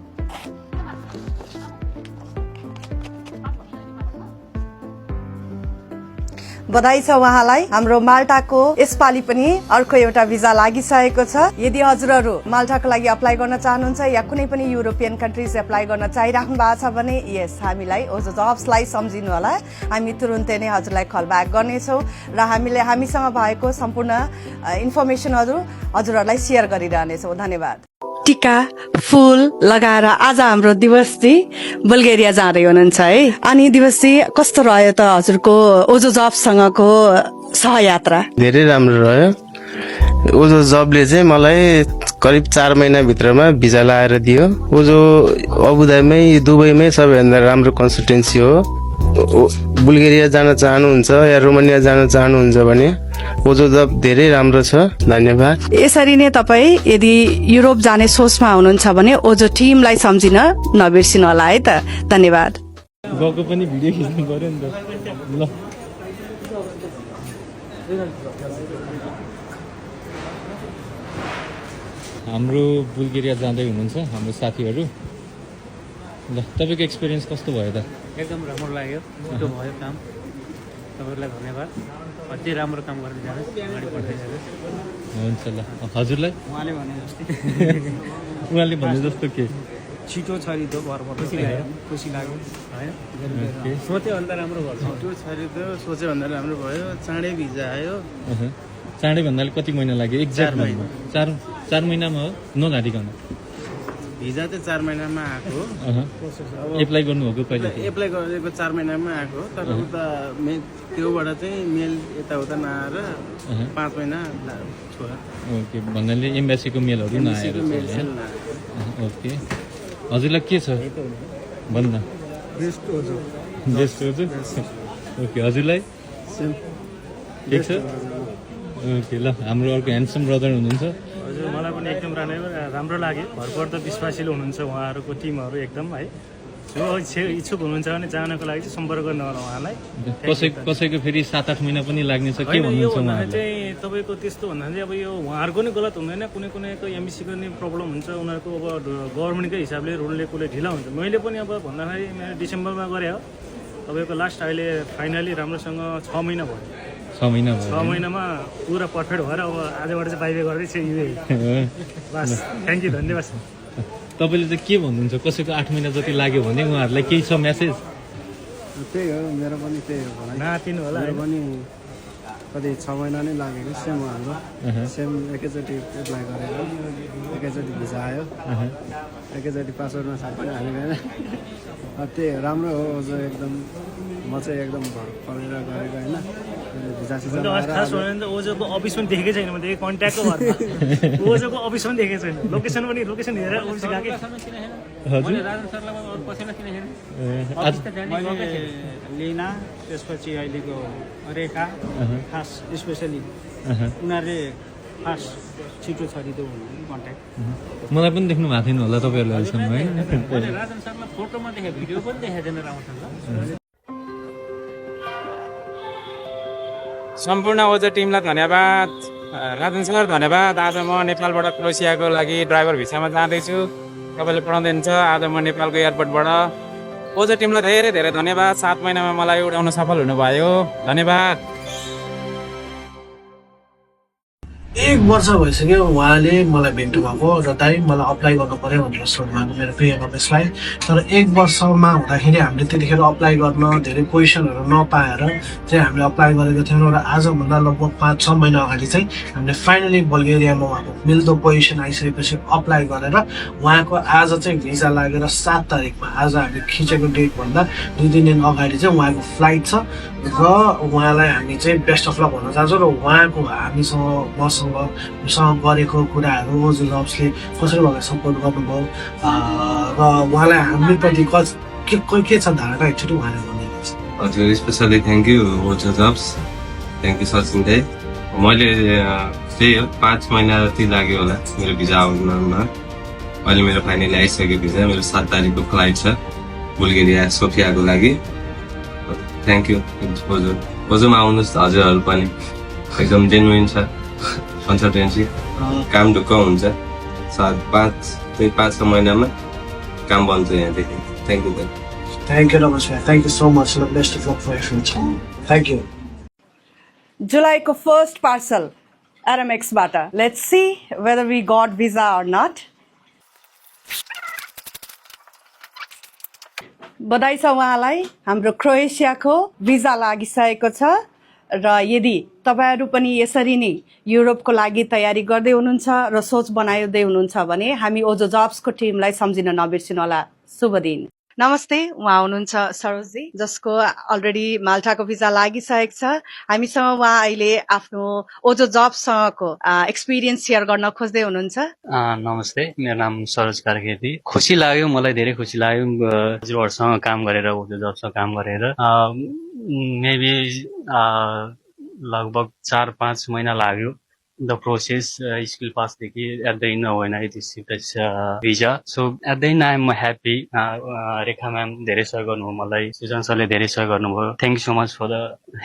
बधाई छ उहाँलाई। हाम्रो माल्टाको यसपालि पनि अर्को एउटा भिजा लागिसकेको छ। यदि हजुरहरू माल्टाको लागि अप्लाई गर्न चाहनुहुन्छ या कुनै पनि युरोपियन कन्ट्रिज एप्लाई गर्न चाहिराख्नु भएको छ भने यस हामीलाई ओजो जब्सलाई सम्झिनु होला। हामी तुरुन्तै नै हजुरलाई कल ब्याक गर्नेछौँ र हामीसँग भएको सम्पूर्ण इन्फर्मेसनहरू हजुरहरूलाई सेयर गरिरहनेछौँ। धन्यवाद। टिका फुल लगाएर आज हाम्रो दिवसजी बल्गेरिया जाँदै हुनुहुन्छ है। अनि दिवसजी कस्तो रह्यो त हजुरको ओजो जबसँगको सहयात्रा? धेरै राम्रो रह्यो। ओजो जबले चाहिँ मलाई करिब 4 महिनाभित्रमा भिजा लाएर दियो। ओजो अबुधाबीमै दुबईमै सबैभन्दा राम्रो कन्सल्टेन्सी हो। बुल्गेरिया जान चाहनुहुन्छ या रोमानिया जान चाहनुहुन्छ भने ओजो जब धेरै राम्रो छ। धन्यवाद। यसरी नै तपाईँ यदि युरोप जाने सोचमा हुनुहुन्छ भने ओजो टिमलाई सम्झिन नबिर्सिनु होला है त। धन्यवाद। गएको पनि भिडियो खिच्नु पर्यो नि त। ल हाम्रो बुल्गेरिया जाँदै हुनुहुन्छ हाम्रो साथीहरू। ल तपाईँको एक्सपिरियन्स कस्तो भयो त? एकदम राम्रो लाग्यो, छिटो भयो काम। तपाईँहरूलाई धन्यवाद। अति राम्रो काम गर्दै जानुहोस् अगाडि बढ्दै जानुहोस् हुन्छ ल हजुरलाई उहाँले भने जस्तै उहाँले भने जस्तो के छिटो छरिदो घरमा खुसी लाग्यो होइन सोच्यो भन्दा राम्रो गर्छ छिटो छरिदो सोच्यो भन्दा राम्रो भयो चाँडै भिजा आयो चाँडै भन्नाले कति महिना लाग्यो एक्ज्याक्ट महिना 4 महिनामा हो नघाटिकन भिजा चाहिँ 4 महिनामा आएको एप्लाई गर्नुभएको कहिले एप्लाई गरेको 4 महिनामा आएको तर उता त्योबाट चाहिँ मेल यताउता नआएर 5 महिना छोयो ओके भन्नाले एम्बेसीको मेलहरू नआएर ओके हजुरलाई के छ भन्न बेस्ट हो ओके हजुरलाई ठिक छ ओके ल हाम्रो अर्को ह्यान्डसम ब्रदर हुनुहुन्छ हजुर मलाई पनि एकदम राम्रो लाग्यो भरपर्दो विश्वासिलो हुनुहुन्छ उहाँहरूको टिमहरू एकदम है जो इच्छुक हुनुहुन्छ भने जानको लागि चाहिँ सम्पर्क गर्नु होला उहाँलाई कसैको फेरि 7-8 महिना पनि लाग्ने छ के भन्नुहुन्छ उहाँले चाहिँ तपाईँको त्यस्तो भन्दा चाहिँ अब यो उहाँहरूको नै गलत हुँदैन कुनैको एमबिसीको नै प्रब्लम हुन्छ उनीहरूको अब गभर्मेन्टकै हिसाबले रुलले कुनै ढिला हुन्छ मैले पनि अब भन्दाखेरि मेरो डिसेम्बरमा गरेँ हो तपाईँको लास्ट अहिले फाइनली राम्रोसँग 6 महिना भयो 6 महिना भयो 6 महिनामा पुरा पर्फेक्ट भएर अब आजबाट चाहिँ बाइबे गर्दैछ बस थ्याङ्क यू धन्यवाद तपाईँले चाहिँ के भन्नुहुन्छ कसैको 8 महिना जति लाग्यो भने उहाँहरूलाई केही छ मेसेज त्यही हो मेरो पनि त्यही हो भनाइ नातिनु होला मेरो पनि कति 6 महिना नै लागेको सेम हाम्रो सेम एकैचोटि एप्लाई गरेर एकैचोटि भिजा आयो एकैचोटि पासवर्डमा साथमा हाल्यो होइन त्यही राम्रो हो जो एकदम म चाहिँ एकदम भर परेर गरेको होइन खास भयो भने त ओजोको अफिस पनि देखेकै छैन मैले कन्ट्याक्टको भरमा ओजोको अफिस पनि देखेको छैन लोकेसन हेरेर ओजो गएको मैले लिना त्यसपछि अहिलेको रेखा खास स्पेसली उनीहरूले फास्ट छिटो छरिदो कन्ट्याक्ट मलाई पनि देख्नु भएको थिएन होला तपाईँहरूले अहिलेसम्म है राजन सरलाई फोटोमा देखेँ भिडियो पनि देखाएको थिएन राम्रोसँग सम्पूर्ण ओजो टिमलाई धन्यवाद राजन सर धन्यवाद आज म नेपालबाट क्रोएसियाको लागि ड्राइभर भिसामा जाँदैछु तपाईँले पढाउँदै हुनुहुन्छ आज म नेपालको एयरपोर्टबाट ओजो टिमलाई धेरै धेरै धन्यवाद 7 महिनामा मलाई उडाउन सफल हुनुभयो धन्यवाद 1 वर्ष भइसक्यो उहाँले मलाई भेट्नु भएको र दाइ मलाई अप्लाई गर्नु पर्यो भनेर सोध्नुभएको मेरो प्रिय रमेशलाई तर 1 वर्षमा हुँदाखेरि हामीले त्यतिखेर अप्लाई गर्न धेरै पोजिसनहरू नपाएर चाहिँ हामीले अप्लाई गरेको थियौँ र आजभन्दा लगभग 5-6 महिना अगाडि चाहिँ हामीले फाइनली बल्गेरियामा उहाँको मिल्दो पोजिसन आइसकेपछि अप्लाई गरेर उहाँको आज चाहिँ भिजा लागेर 7 तारिकमा आज हामीले खिचेको डेटभन्दा 2-3 दिन अगाडि चाहिँ उहाँको फ्लाइट छ र उहाँलाई हामी चाहिँ बेस्ट अफ लक भन्न चाहन्छौँ र उहाँको हामीसँग गरेको कुराहरू ओजो जब्सले कसरी उहाँलाई सपोर्ट गर्नुभयो र उहाँलाई हामीप्रति के छ धारणा एकचोटि उहाँले भनिदिनुहोस् हजुर specially thank you Ojo Jobs thank you Sachin दाइ मैले त्यही हो 5 महिना जति लाग्यो होला मेरो भिजा आउनमा अहिले मेरो फाइनली आइसक्यो भिजा मेरो 7 तारिकको फ्लाइट छ बुल्गेरिया सोफियाको लागि थ्याङ्क यू ओजोमा आउनुहोस् हजुरहरू पनि एकदम जेन्युइन छ कन्सल्टेन्सी काम ढुक्क हुन्छ 5-6 महिनामा काम बन्छ यहाँदेखि thank you thank you Ramesh भाइ thank you so much best of luck for your future thank you जुलाईको फर्स्ट पार्सल एरएमएक्सबाट let's see whether we got visa or not बधाई छ उहाँलाई हाम्रो क्रोएसियाको भिजा लागिसकेको छ र यदि तपाईहरू पनि यसरी नै युरोपको लागि तयारी गर्दै हुनुहुन्छ र सोच बनाउँदै हुनुहुन्छ भने हामी ओजो जब्सको टिमलाई सम्झिन नबिर्सिनु होला शुभ दिन नमस्ते उहाँ हुनुहुन्छ सरोजजी जसको अलरेडी माल्टाको भिजा लागिसकेको छ हामीसँग उहाँ अहिले आफ्नो ओजो जब्ससँगको एक्सपिरियन्स सेयर गर्न खोज्दै हुनुहुन्छ नमस्ते मेरो नाम सरोज कार्की खुसी लाग्यो मलाई धेरै खुसी लाग्यो हजुरहरूसँग काम गरेर ओजो जब्ससँग काम गरेर मेबी लगभग 4-5 महिना लाग्यो the process skill pass देखि at the end when I received this visa so at the end I am happy Rekha ma'am धेरै सहयोग गर्नुभयो मलाई सुजन सरले धेरै सहयोग गर्नुभयो thank you so much for the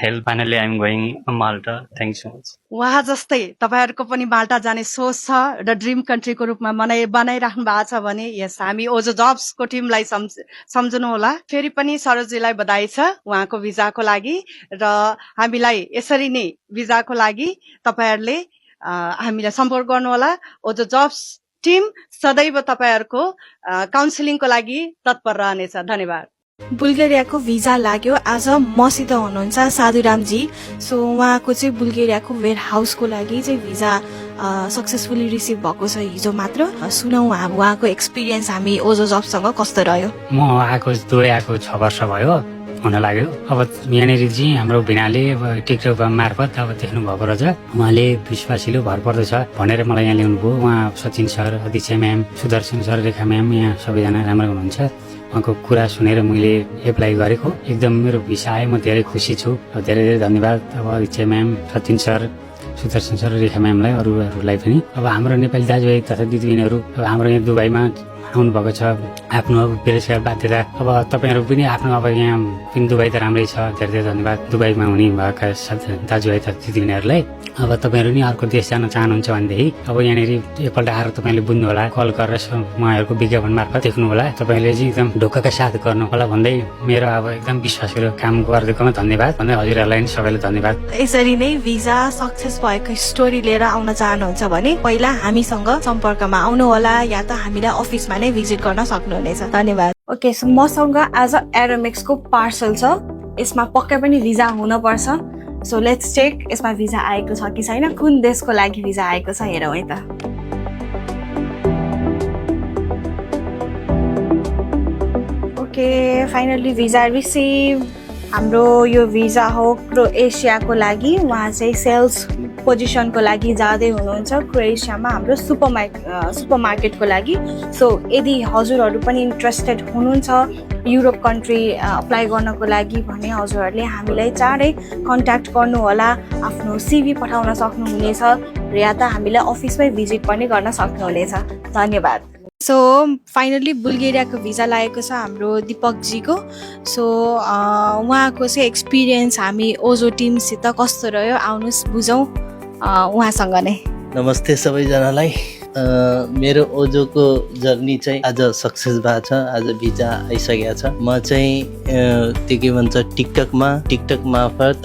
help finally I am going Malta thank you so much उहाँ जस्तै तपाईँहरूको पनि माल्टा जाने सोच छ र ड्रिम कन्ट्रीको रूपमा बनाइराख्नु भएको छ भने यस हामी ओजो जब्सको टिमलाई सम्झनु होला। फेरि पनि सरोजजीलाई बधाई छ उहाँको भिजाको लागि र हामीलाई यसरी नै भिजाको लागि तपाईँहरूले हामीलाई सम्पर्क गर्नुहोला। ओजो जब्स टिम सदैव तपाईँहरूको काउन्सिलिङको लागि तत्पर रहनेछ। धन्यवाद। बुल्गेरियाको भिजा लाग्यो। आज मसित हुनुहुन्छ साधुरामजी। सो उहाँको चाहिँ बुल्गेरियाको वेयर हाउसको लागि चाहिँ भिजा सक्सेसफुली रिसिभ भएको छ हिजो मात्र। सुनौ उहाँको एक्सपिरियन्स हामी ओजो जब्ससँग कस्तो रह्यो। म दुबई आएको 6 वर्ष भयो हुन लाग्यो। अब यहाँनिर चाहिँ हाम्रो भिनाले अब टिकटक मार्फत अब देख्नु भएको रहेछ, उहाँले विश्वासिलो भर पर्दछ भनेर मलाई यहाँ ल्याउनु भयो। उहाँ Sachin sir, Aditya ma'am, Sudarshan sir, Rekha ma'am यहाँ सबैजना राम्रो हुनुहुन्छ। उहाँको कुरा सुनेर मैले एप्लाई गरेको एकदम मेरो भिसा आयो। म धेरै खुसी छु। धेरै धेरै धन्यवाद अब Aditya ma'am, Sachin sir, Sudarshan sir, रेखा म्यामलाई, अरूहरूलाई पनि। अब हाम्रो नेपाली दाजुभाइ तथा दिदीबहिनीहरू अब हाम्रो यहाँ दुबईमा आउनुभएको छ, आफ्नो अब बेरोजगार बाध्यता। अब तपाईँहरू पनि आफ्नो अब यहाँ पनि दुबई त राम्रै छ। धेरै धेरै धन्यवाद दुबईमा हुने भएका दाजुभाइ तथा दिदीबहिनीहरूलाई। अब तपाईँहरू नि अर्को देश जान चाहनुहुन्छ भनेदेखि अब यहाँनिर एकपल्ट आएर तपाईँले बुझ्नु होला, कल गरेर उहाँहरूको विज्ञापन मार्फत देख्नु होला। तपाईँले चाहिँ एकदम ढोकाका साथ गर्नु होला भन्दै मेरो अब एकदम विश्वासहरू काम गरिदिएकोमा धन्यवाद भन्दै हजुरहरूलाई नि सबैलाई धन्यवाद। यसरी नै भिजा सक्सेस भएको स्टोरी लिएर आउन चाहनुहुन्छ भने पहिला हामीसँग सम्पर्कमा आउनु होला या त हामीलाई अफिसमा नै भिजिट गर्न सक्नुहुनेछ। धन्यवाद। ओके, सो मसँग आज एरोमेक्सको पार्सल छ। यसमा पक्कै पनि भिजा हुनुपर्छ। सो लेट्स चेक यसमा भिजा आएको छ कि छैन, कुन देशको लागि भिजा आएको छ हेरौँ है त। Okay, finally visa receive. हाम्रो यो भिजा हो क्रोएसियाको लागि। उहाँ चाहिँ सेल्स पोजिसनको लागि जाँदै हुनुहुन्छ क्रोएसियामा हाम्रो सुपरमार्केटको लागि। सो यदि हजुरहरू पनि इन्ट्रेस्टेड हुनुहुन्छ युरोप कन्ट्री अप्लाई गर्नको लागि भने हजुरहरूले हामीलाई चाँडै कन्ट्याक्ट गर्नु होला। आफ्नो सिभी पठाउन सक्नुहुनेछ र या त हामीलाई अफिसमै भिजिट पनि गर्न सक्नुहुनेछ। धन्यवाद। सो फाइनली बुल्गेरियाको भिजा लागेको छ हाम्रो दिपकजीको। सो उहाँको चाहिँ एक्सपिरियन्स हामी ओजो टिमसित कस्तो रह्यो आउनुहोस् बुझौँ उहाँसँग नै। नमस्ते सबैजनालाई। मेरो ओजोको जर्नी चाहिँ आज सक्सेस भएको छ। आज भिजा आइसकेको छ। म चाहिँ त्यो के भन्छ टिकटक मार्फत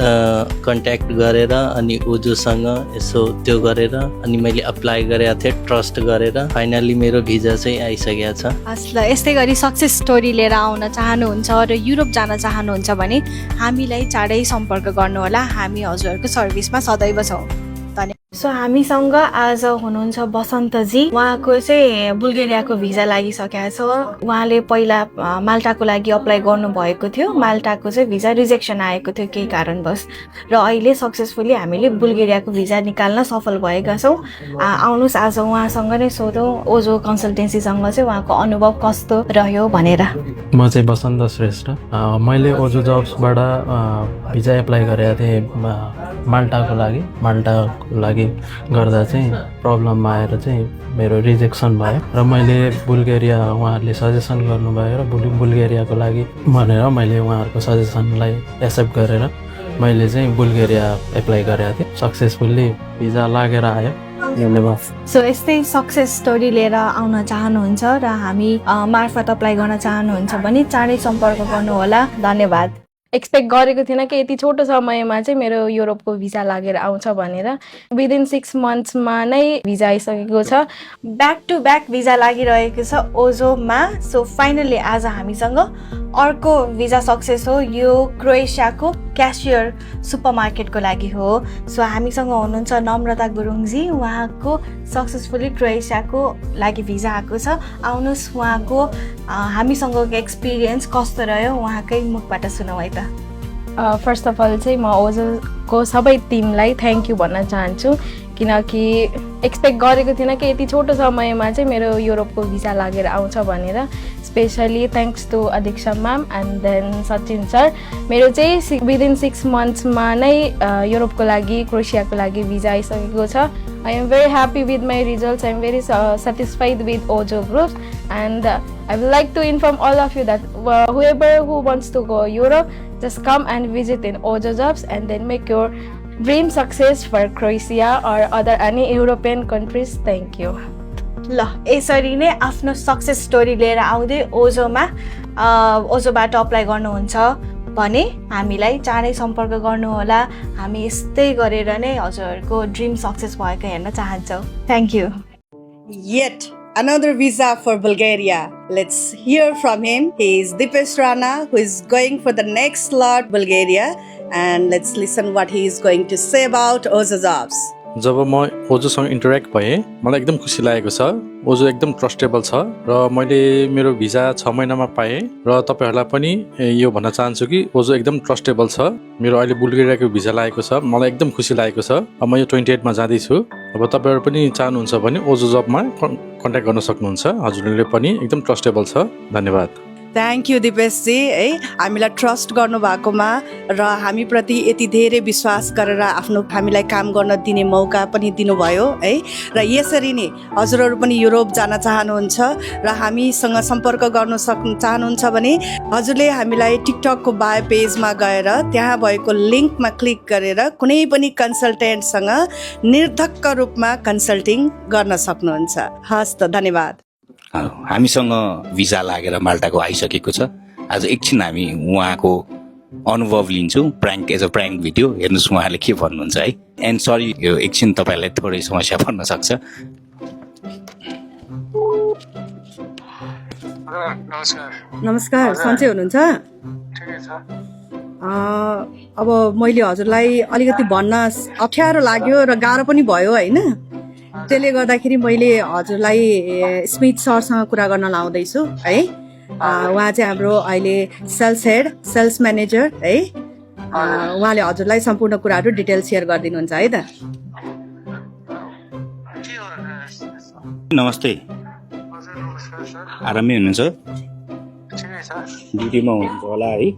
कन्ट्याक्ट गरेर अनि ओजोसँग यसो त्यो गरेर अनि मैले अप्लाई गरेको थिएँ ट्रस्ट गरेर। फाइनली मेरो भिजा चाहिँ आइसकेको छ। हस् ल, यस्तै गरी सक्सेस स्टोरी लिएर आउन चाहनुहुन्छ र युरोप जान चाहनुहुन्छ भने हामीलाई चाँडै सम्पर्क गर्नुहोला। हामी हजुरहरूको सर्भिसमा सदैव छौँ। सो हामीसँग आज हुनुहुन्छ बसन्तजी। उहाँको चाहिँ बुल्गेरियाको भिजा लागिसकेको छ। उहाँले पहिला माल्टाको लागि अप्लाई गर्नुभएको थियो। माल्टाको चाहिँ भिजा रिजेक्सन आएको थियो केही कारणवश र अहिले सक्सेसफुली हामीले बुल्गेरियाको भिजा निकाल्न सफल भएका छौँ। आउनुहोस् आज उहाँसँग नै सोधौँ ओजो कन्सल्टेन्सीसँग चाहिँ उहाँको अनुभव कस्तो रह्यो भनेर। म चाहिँ बसन्त श्रेष्ठ। मैले ओजो जब्सबाट भिजा एप्लाई गरेको थिएँ माल्टाको लागि गर्दा चाहिँ प्रब्लममा आएर चाहिँ मेरो रिजेक्सन भयो र मैले बुल्गेरिया उहाँहरूले सजेसन गर्नुभयो र बुल्गेरियाको लागि भनेर मैले उहाँहरूको सजेसनलाई एक्सेप्ट गरेर मैले चाहिँ बुल्गेरिया एप्लाई गरेको थिएँ। सक्सेसफुल्ली भिजा लागेर आयो। धन्यवाद। सो यस्तै सक्सेस स्टोरी लिएर आउन चाहनुहुन्छ र हामी मार्फत अप्लाई गर्न चाहनुहुन्छ भने चाँडै सम्पर्क गर्नुहोला। धन्यवाद। एक्सपेक्ट गरेको थिएन कि यति छोटो समयमा चाहिँ मेरो युरोपको भिजा लागेर आउँछ भनेर। विदिन 6 मन्थ्समा नै भिजा आइसकेको छ। ब्याक टु ब्याक भिजा लागिरहेको छ ओजोमा। सो फाइनली आज हामीसँग अर्को भिजा सक्सेस हो। यो क्रोएसियाको क्यासियर सुपरमार्केटको लागि हो। सो हामीसँग हुनुहुन्छ नम्रता गुरुङजी। उहाँको सक्सेसफुली क्रोएसियाको लागि भिजा आएको छ। आउनुहोस् उहाँको हामीसँगको एक्सपिरियन्स कस्तो रह्यो उहाँकै मुखबाट सुनौँ है त। फर्स्ट अफ अल चाहिँ म ओजोको सबै टिमलाई थ्याङ्क यू भन्न चाहन्छु किनकि एक्सपेक्ट गरेको थिएन कि यति छोटो समयमा चाहिँ मेरो युरोपको भिजा लागेर आउँछ भनेर। Specially thanks to Adiksha ma'am and then Sachin sir. मेरो चाहिँ विदिन 6 मन्थ्समा नै युरोपको लागि क्रोएसियाको लागि भिजा आइसकेको छ। I am very happy with my results. I am very satisfied with Ojo Group, and I would like to inform all of you that whoever who wants to go Europe, just come and visit in Ojo Jobs and then make your dream success for Croatia or other any European countries. Thank you. ल यसरी नै आफ्नो success story लिएर आउँदै ओजोबाट apply गर्नुहुन्छ भने हामीलाई चाँडै सम्पर्क गर्नुहोला। हामी यस्तै गरेर नै हजुरहरूको ड्रिम सक्सेस भएको हेर्न चाहन्छौँ। Thank you. Yet another visa for Bulgaria. Let's hear from him. He is Dipesh Rana, who is going for the next slot, Bulgaria. And let's listen what he is going to say about Ozo Jobs. जब म ओजोसँग interact भएँ मलाई एकदम खुसी लागेको छ। ओजो एकदम trustable छ र मैले मेरो भिजा 6 महिनामा पाएँ र तपाईँहरूलाई पनि यो भन्न चाहन्छु कि ओजो एकदम ट्रस्टेबल छ। मेरो अहिले बुल्गेरियाको भिजा लागेको छ, मलाई एकदम खुसी लागेको छ। अब म यो 28 मा जाँदैछु। अब तपाईँहरू पनि चाहनुहुन्छ भने ओजो जबमा कन्ट्याक्ट गर्न सक्नुहुन्छ। हजुरले पनि एकदम ट्रस्टेबल छ। धन्यवाद। थ्याङ्क यू दिपेशजी है, हामीलाई ट्रस्ट गर्नुभएकोमा र हामीप्रति यति धेरै विश्वास गरेर हामीलाई काम गर्न दिने मौका पनि दिनुभयो है। र यसरी नै हजुरहरू पनि युरोप जान चाहनुहुन्छ र हामीसँग सम्पर्क गर्न चाहनुहुन्छ भने हजुरले हामीलाई टिकटकको बायो पेजमा गएर त्यहाँ भएको लिङ्कमा क्लिक गरेर कुनै पनि कन्सल्टेन्टसँग निर्धक्क रूपमा कन्सल्टिङ गर्न सक्नुहुन्छ। हस् त, धन्यवाद। हामीसँग भिजा लागेर माल्टाको आइसकेको छ। आज एकछिन हामी उहाँको अनुभव लिन्छौँ, prank as a prank video. हेर्नुहोस् उहाँले के भन्नुहुन्छ है। एन्ड सरी, यो एकछिन तपाईँलाई थोरै समस्या पर्न सक्छ। नमस्कार, सन्चै हुनुहुन्छ? अब मैले हजुरलाई अलिकति भन्न अप्ठ्यारो लाग्यो र गाह्रो पनि भयो होइन। त्यसले गर्दाखेरि मैले हजुरलाई स्मिथ सरसँग कुरा गर्न लाउँदैछु है। उहाँ चाहिँ हाम्रो अहिले सेल्स हेड, सेल्स म्यानेजर है। उहाँले हजुरलाई सम्पूर्ण कुराहरू डिटेल सेयर गरिदिनुहुन्छ है त। नमस्ते, आरामै हुनुहुन्छ? ड्युटीमा हुनुहुन्छ होला है।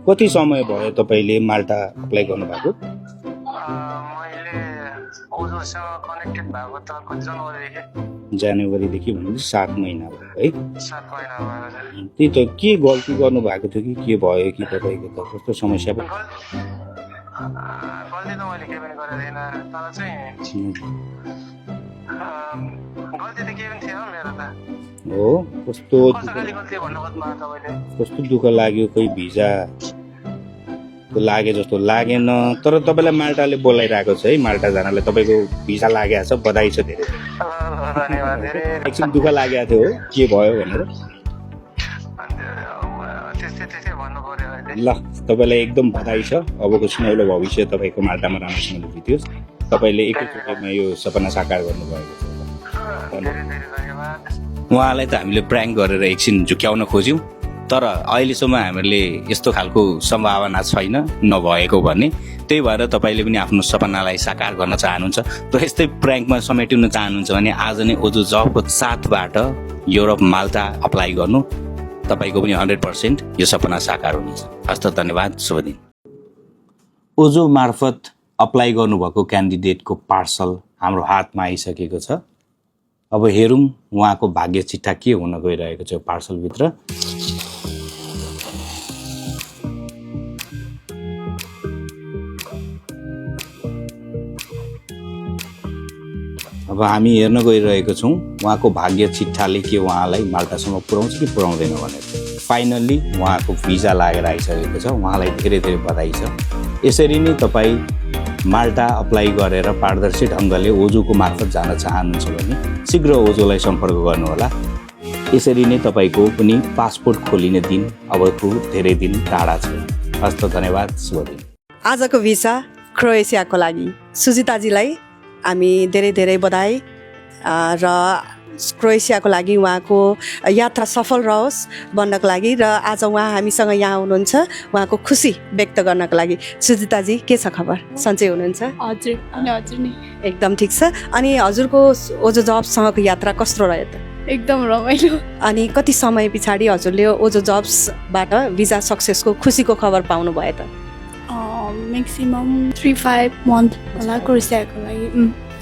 कति समय भयो तपाईँले माल्टा अप्लाई गर्नुभएको? जनवरीदेखि भनेपछि 7 महिना भयो है। त्यही त, के गल्ती गर्नुभएको थियो कि के भयो कि तपाईँको त कस्तो समस्या भयो? हो, कस्तो दुःख लाग्यो। कोही भिजा लागे जस्तो लागेन, तर तपाईँलाई माल्टाले बोलाइरहेको छ है। माल्टा जानलाई तपाईँको भिसा लागेको छ, बधाई छ धेरै। एकछिन दुःख लागेको थियो, के भयो भनेर। ल, तपाईँलाई एकदम बधाई छ। अबको सुनौलो भविष्य तपाईँको माल्टामा राम्रोसँगले बित्योस्। तपाईँले एकैचोटिमा यो सपना साकार गर्नुभएको छ। उहाँलाई त हामीले प्र्याङ्क गरेर एकछिन झुक्याउन खोज्यौँ, तर अहिलेसम्म हामीले यस्तो खालको सम्भावना छैन नभएको भन्ने। त्यही भएर तपाईँले पनि आफ्नो सपनालाई साकार गर्न चाहनुहुन्छ र यस्तै प्र्याङ्कमा समेटिन चाहनुहुन्छ भने आज नै ओजो जबको साथबाट युरोप माल्टा अप्लाई गर्नु। तपाईँको पनि 100% यो सपना साकार हुनेछ। हस्त, धन्यवाद, शुभ दिन। ओजो मार्फत अप्लाई गर्नुभएको क्यान्डिडेटको पार्सल हाम्रो हातमा आइसकेको छ। अब हेरौँ उहाँको भाग्य चिट्ठा के हुन गइरहेको छ पार्सलभित्र। अब हामी हेर्न गइरहेको छौँ उहाँको भाग्य चिट्ठाले के उहाँलाई माल्टासम्म पुर्याउँछ कि पुर्याउँदैन भनेर। फाइनल्ली उहाँको भिजा लागेर आइसकेको छ। उहाँलाई धेरै धेरै बधाई छ। यसरी नै तपाईँ माल्टा अप्लाई गरेर पारदर्शी ढङ्गले ओजोको मार्फत जान चाहनुहुन्छ भने शीघ्र ओजोलाई सम्पर्क गर्नुहोला। यसरी नै तपाईँको पनि पासपोर्ट खोलिने दिन अबको धेरै दिन टाढा छ। हस्त, धन्यवाद, शुभ दिन। आजको भिसा क्रोएसियाको लागि सुजिताजीलाई हामी धेरै धेरै बधाई र क्रोएसियाको लागि उहाँको यात्रा सफल रहोस् भन्नको लागि र आज उहाँ हामीसँग यहाँ हुनुहुन्छ उहाँको खुसी व्यक्त गर्नको लागि। सुजिताजी, के छ खबर? सन्चै हुनुहुन्छ? हजुर, अनि हजुर नि एकदम ठिक छ। अनि हजुरको ओजो जब्ससँगको यात्रा कस्तो रह्यो त? एकदम रमाइलो। अनि कति समय पछाडि हजुरले ओजो जब्सबाट भिजा सक्सेसको खुसीको खबर पाउनु भयो त? म्याक्सिमम 3-5 मन्थ होला क्रोएसियाको लागि।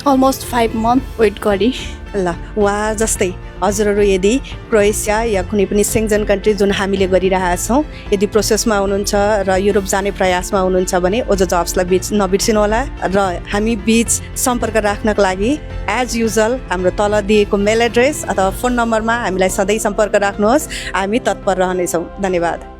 अलमोस्ट 5 मन्थ वेट गरेँ। ल उहाँ जस्तै हजुरहरू यदि क्रोएसिया या कुनै पनि सेङ्जन कन्ट्री जुन हामीले गरिरहेका छौँ यदि प्रोसेसमा हुनुहुन्छ र युरोप जाने प्रयासमा हुनुहुन्छ भने ओजो जब्सलाई नबिर्सिनुहोला र हामी बिच सम्पर्क राख्नको लागि एज युजल हाम्रो तल दिएको मेल एड्रेस अथवा फोन नम्बरमा हामीलाई सधैँ सम्पर्क राख्नुहोस्। हामी तत्पर रहनेछौँ। धन्यवाद।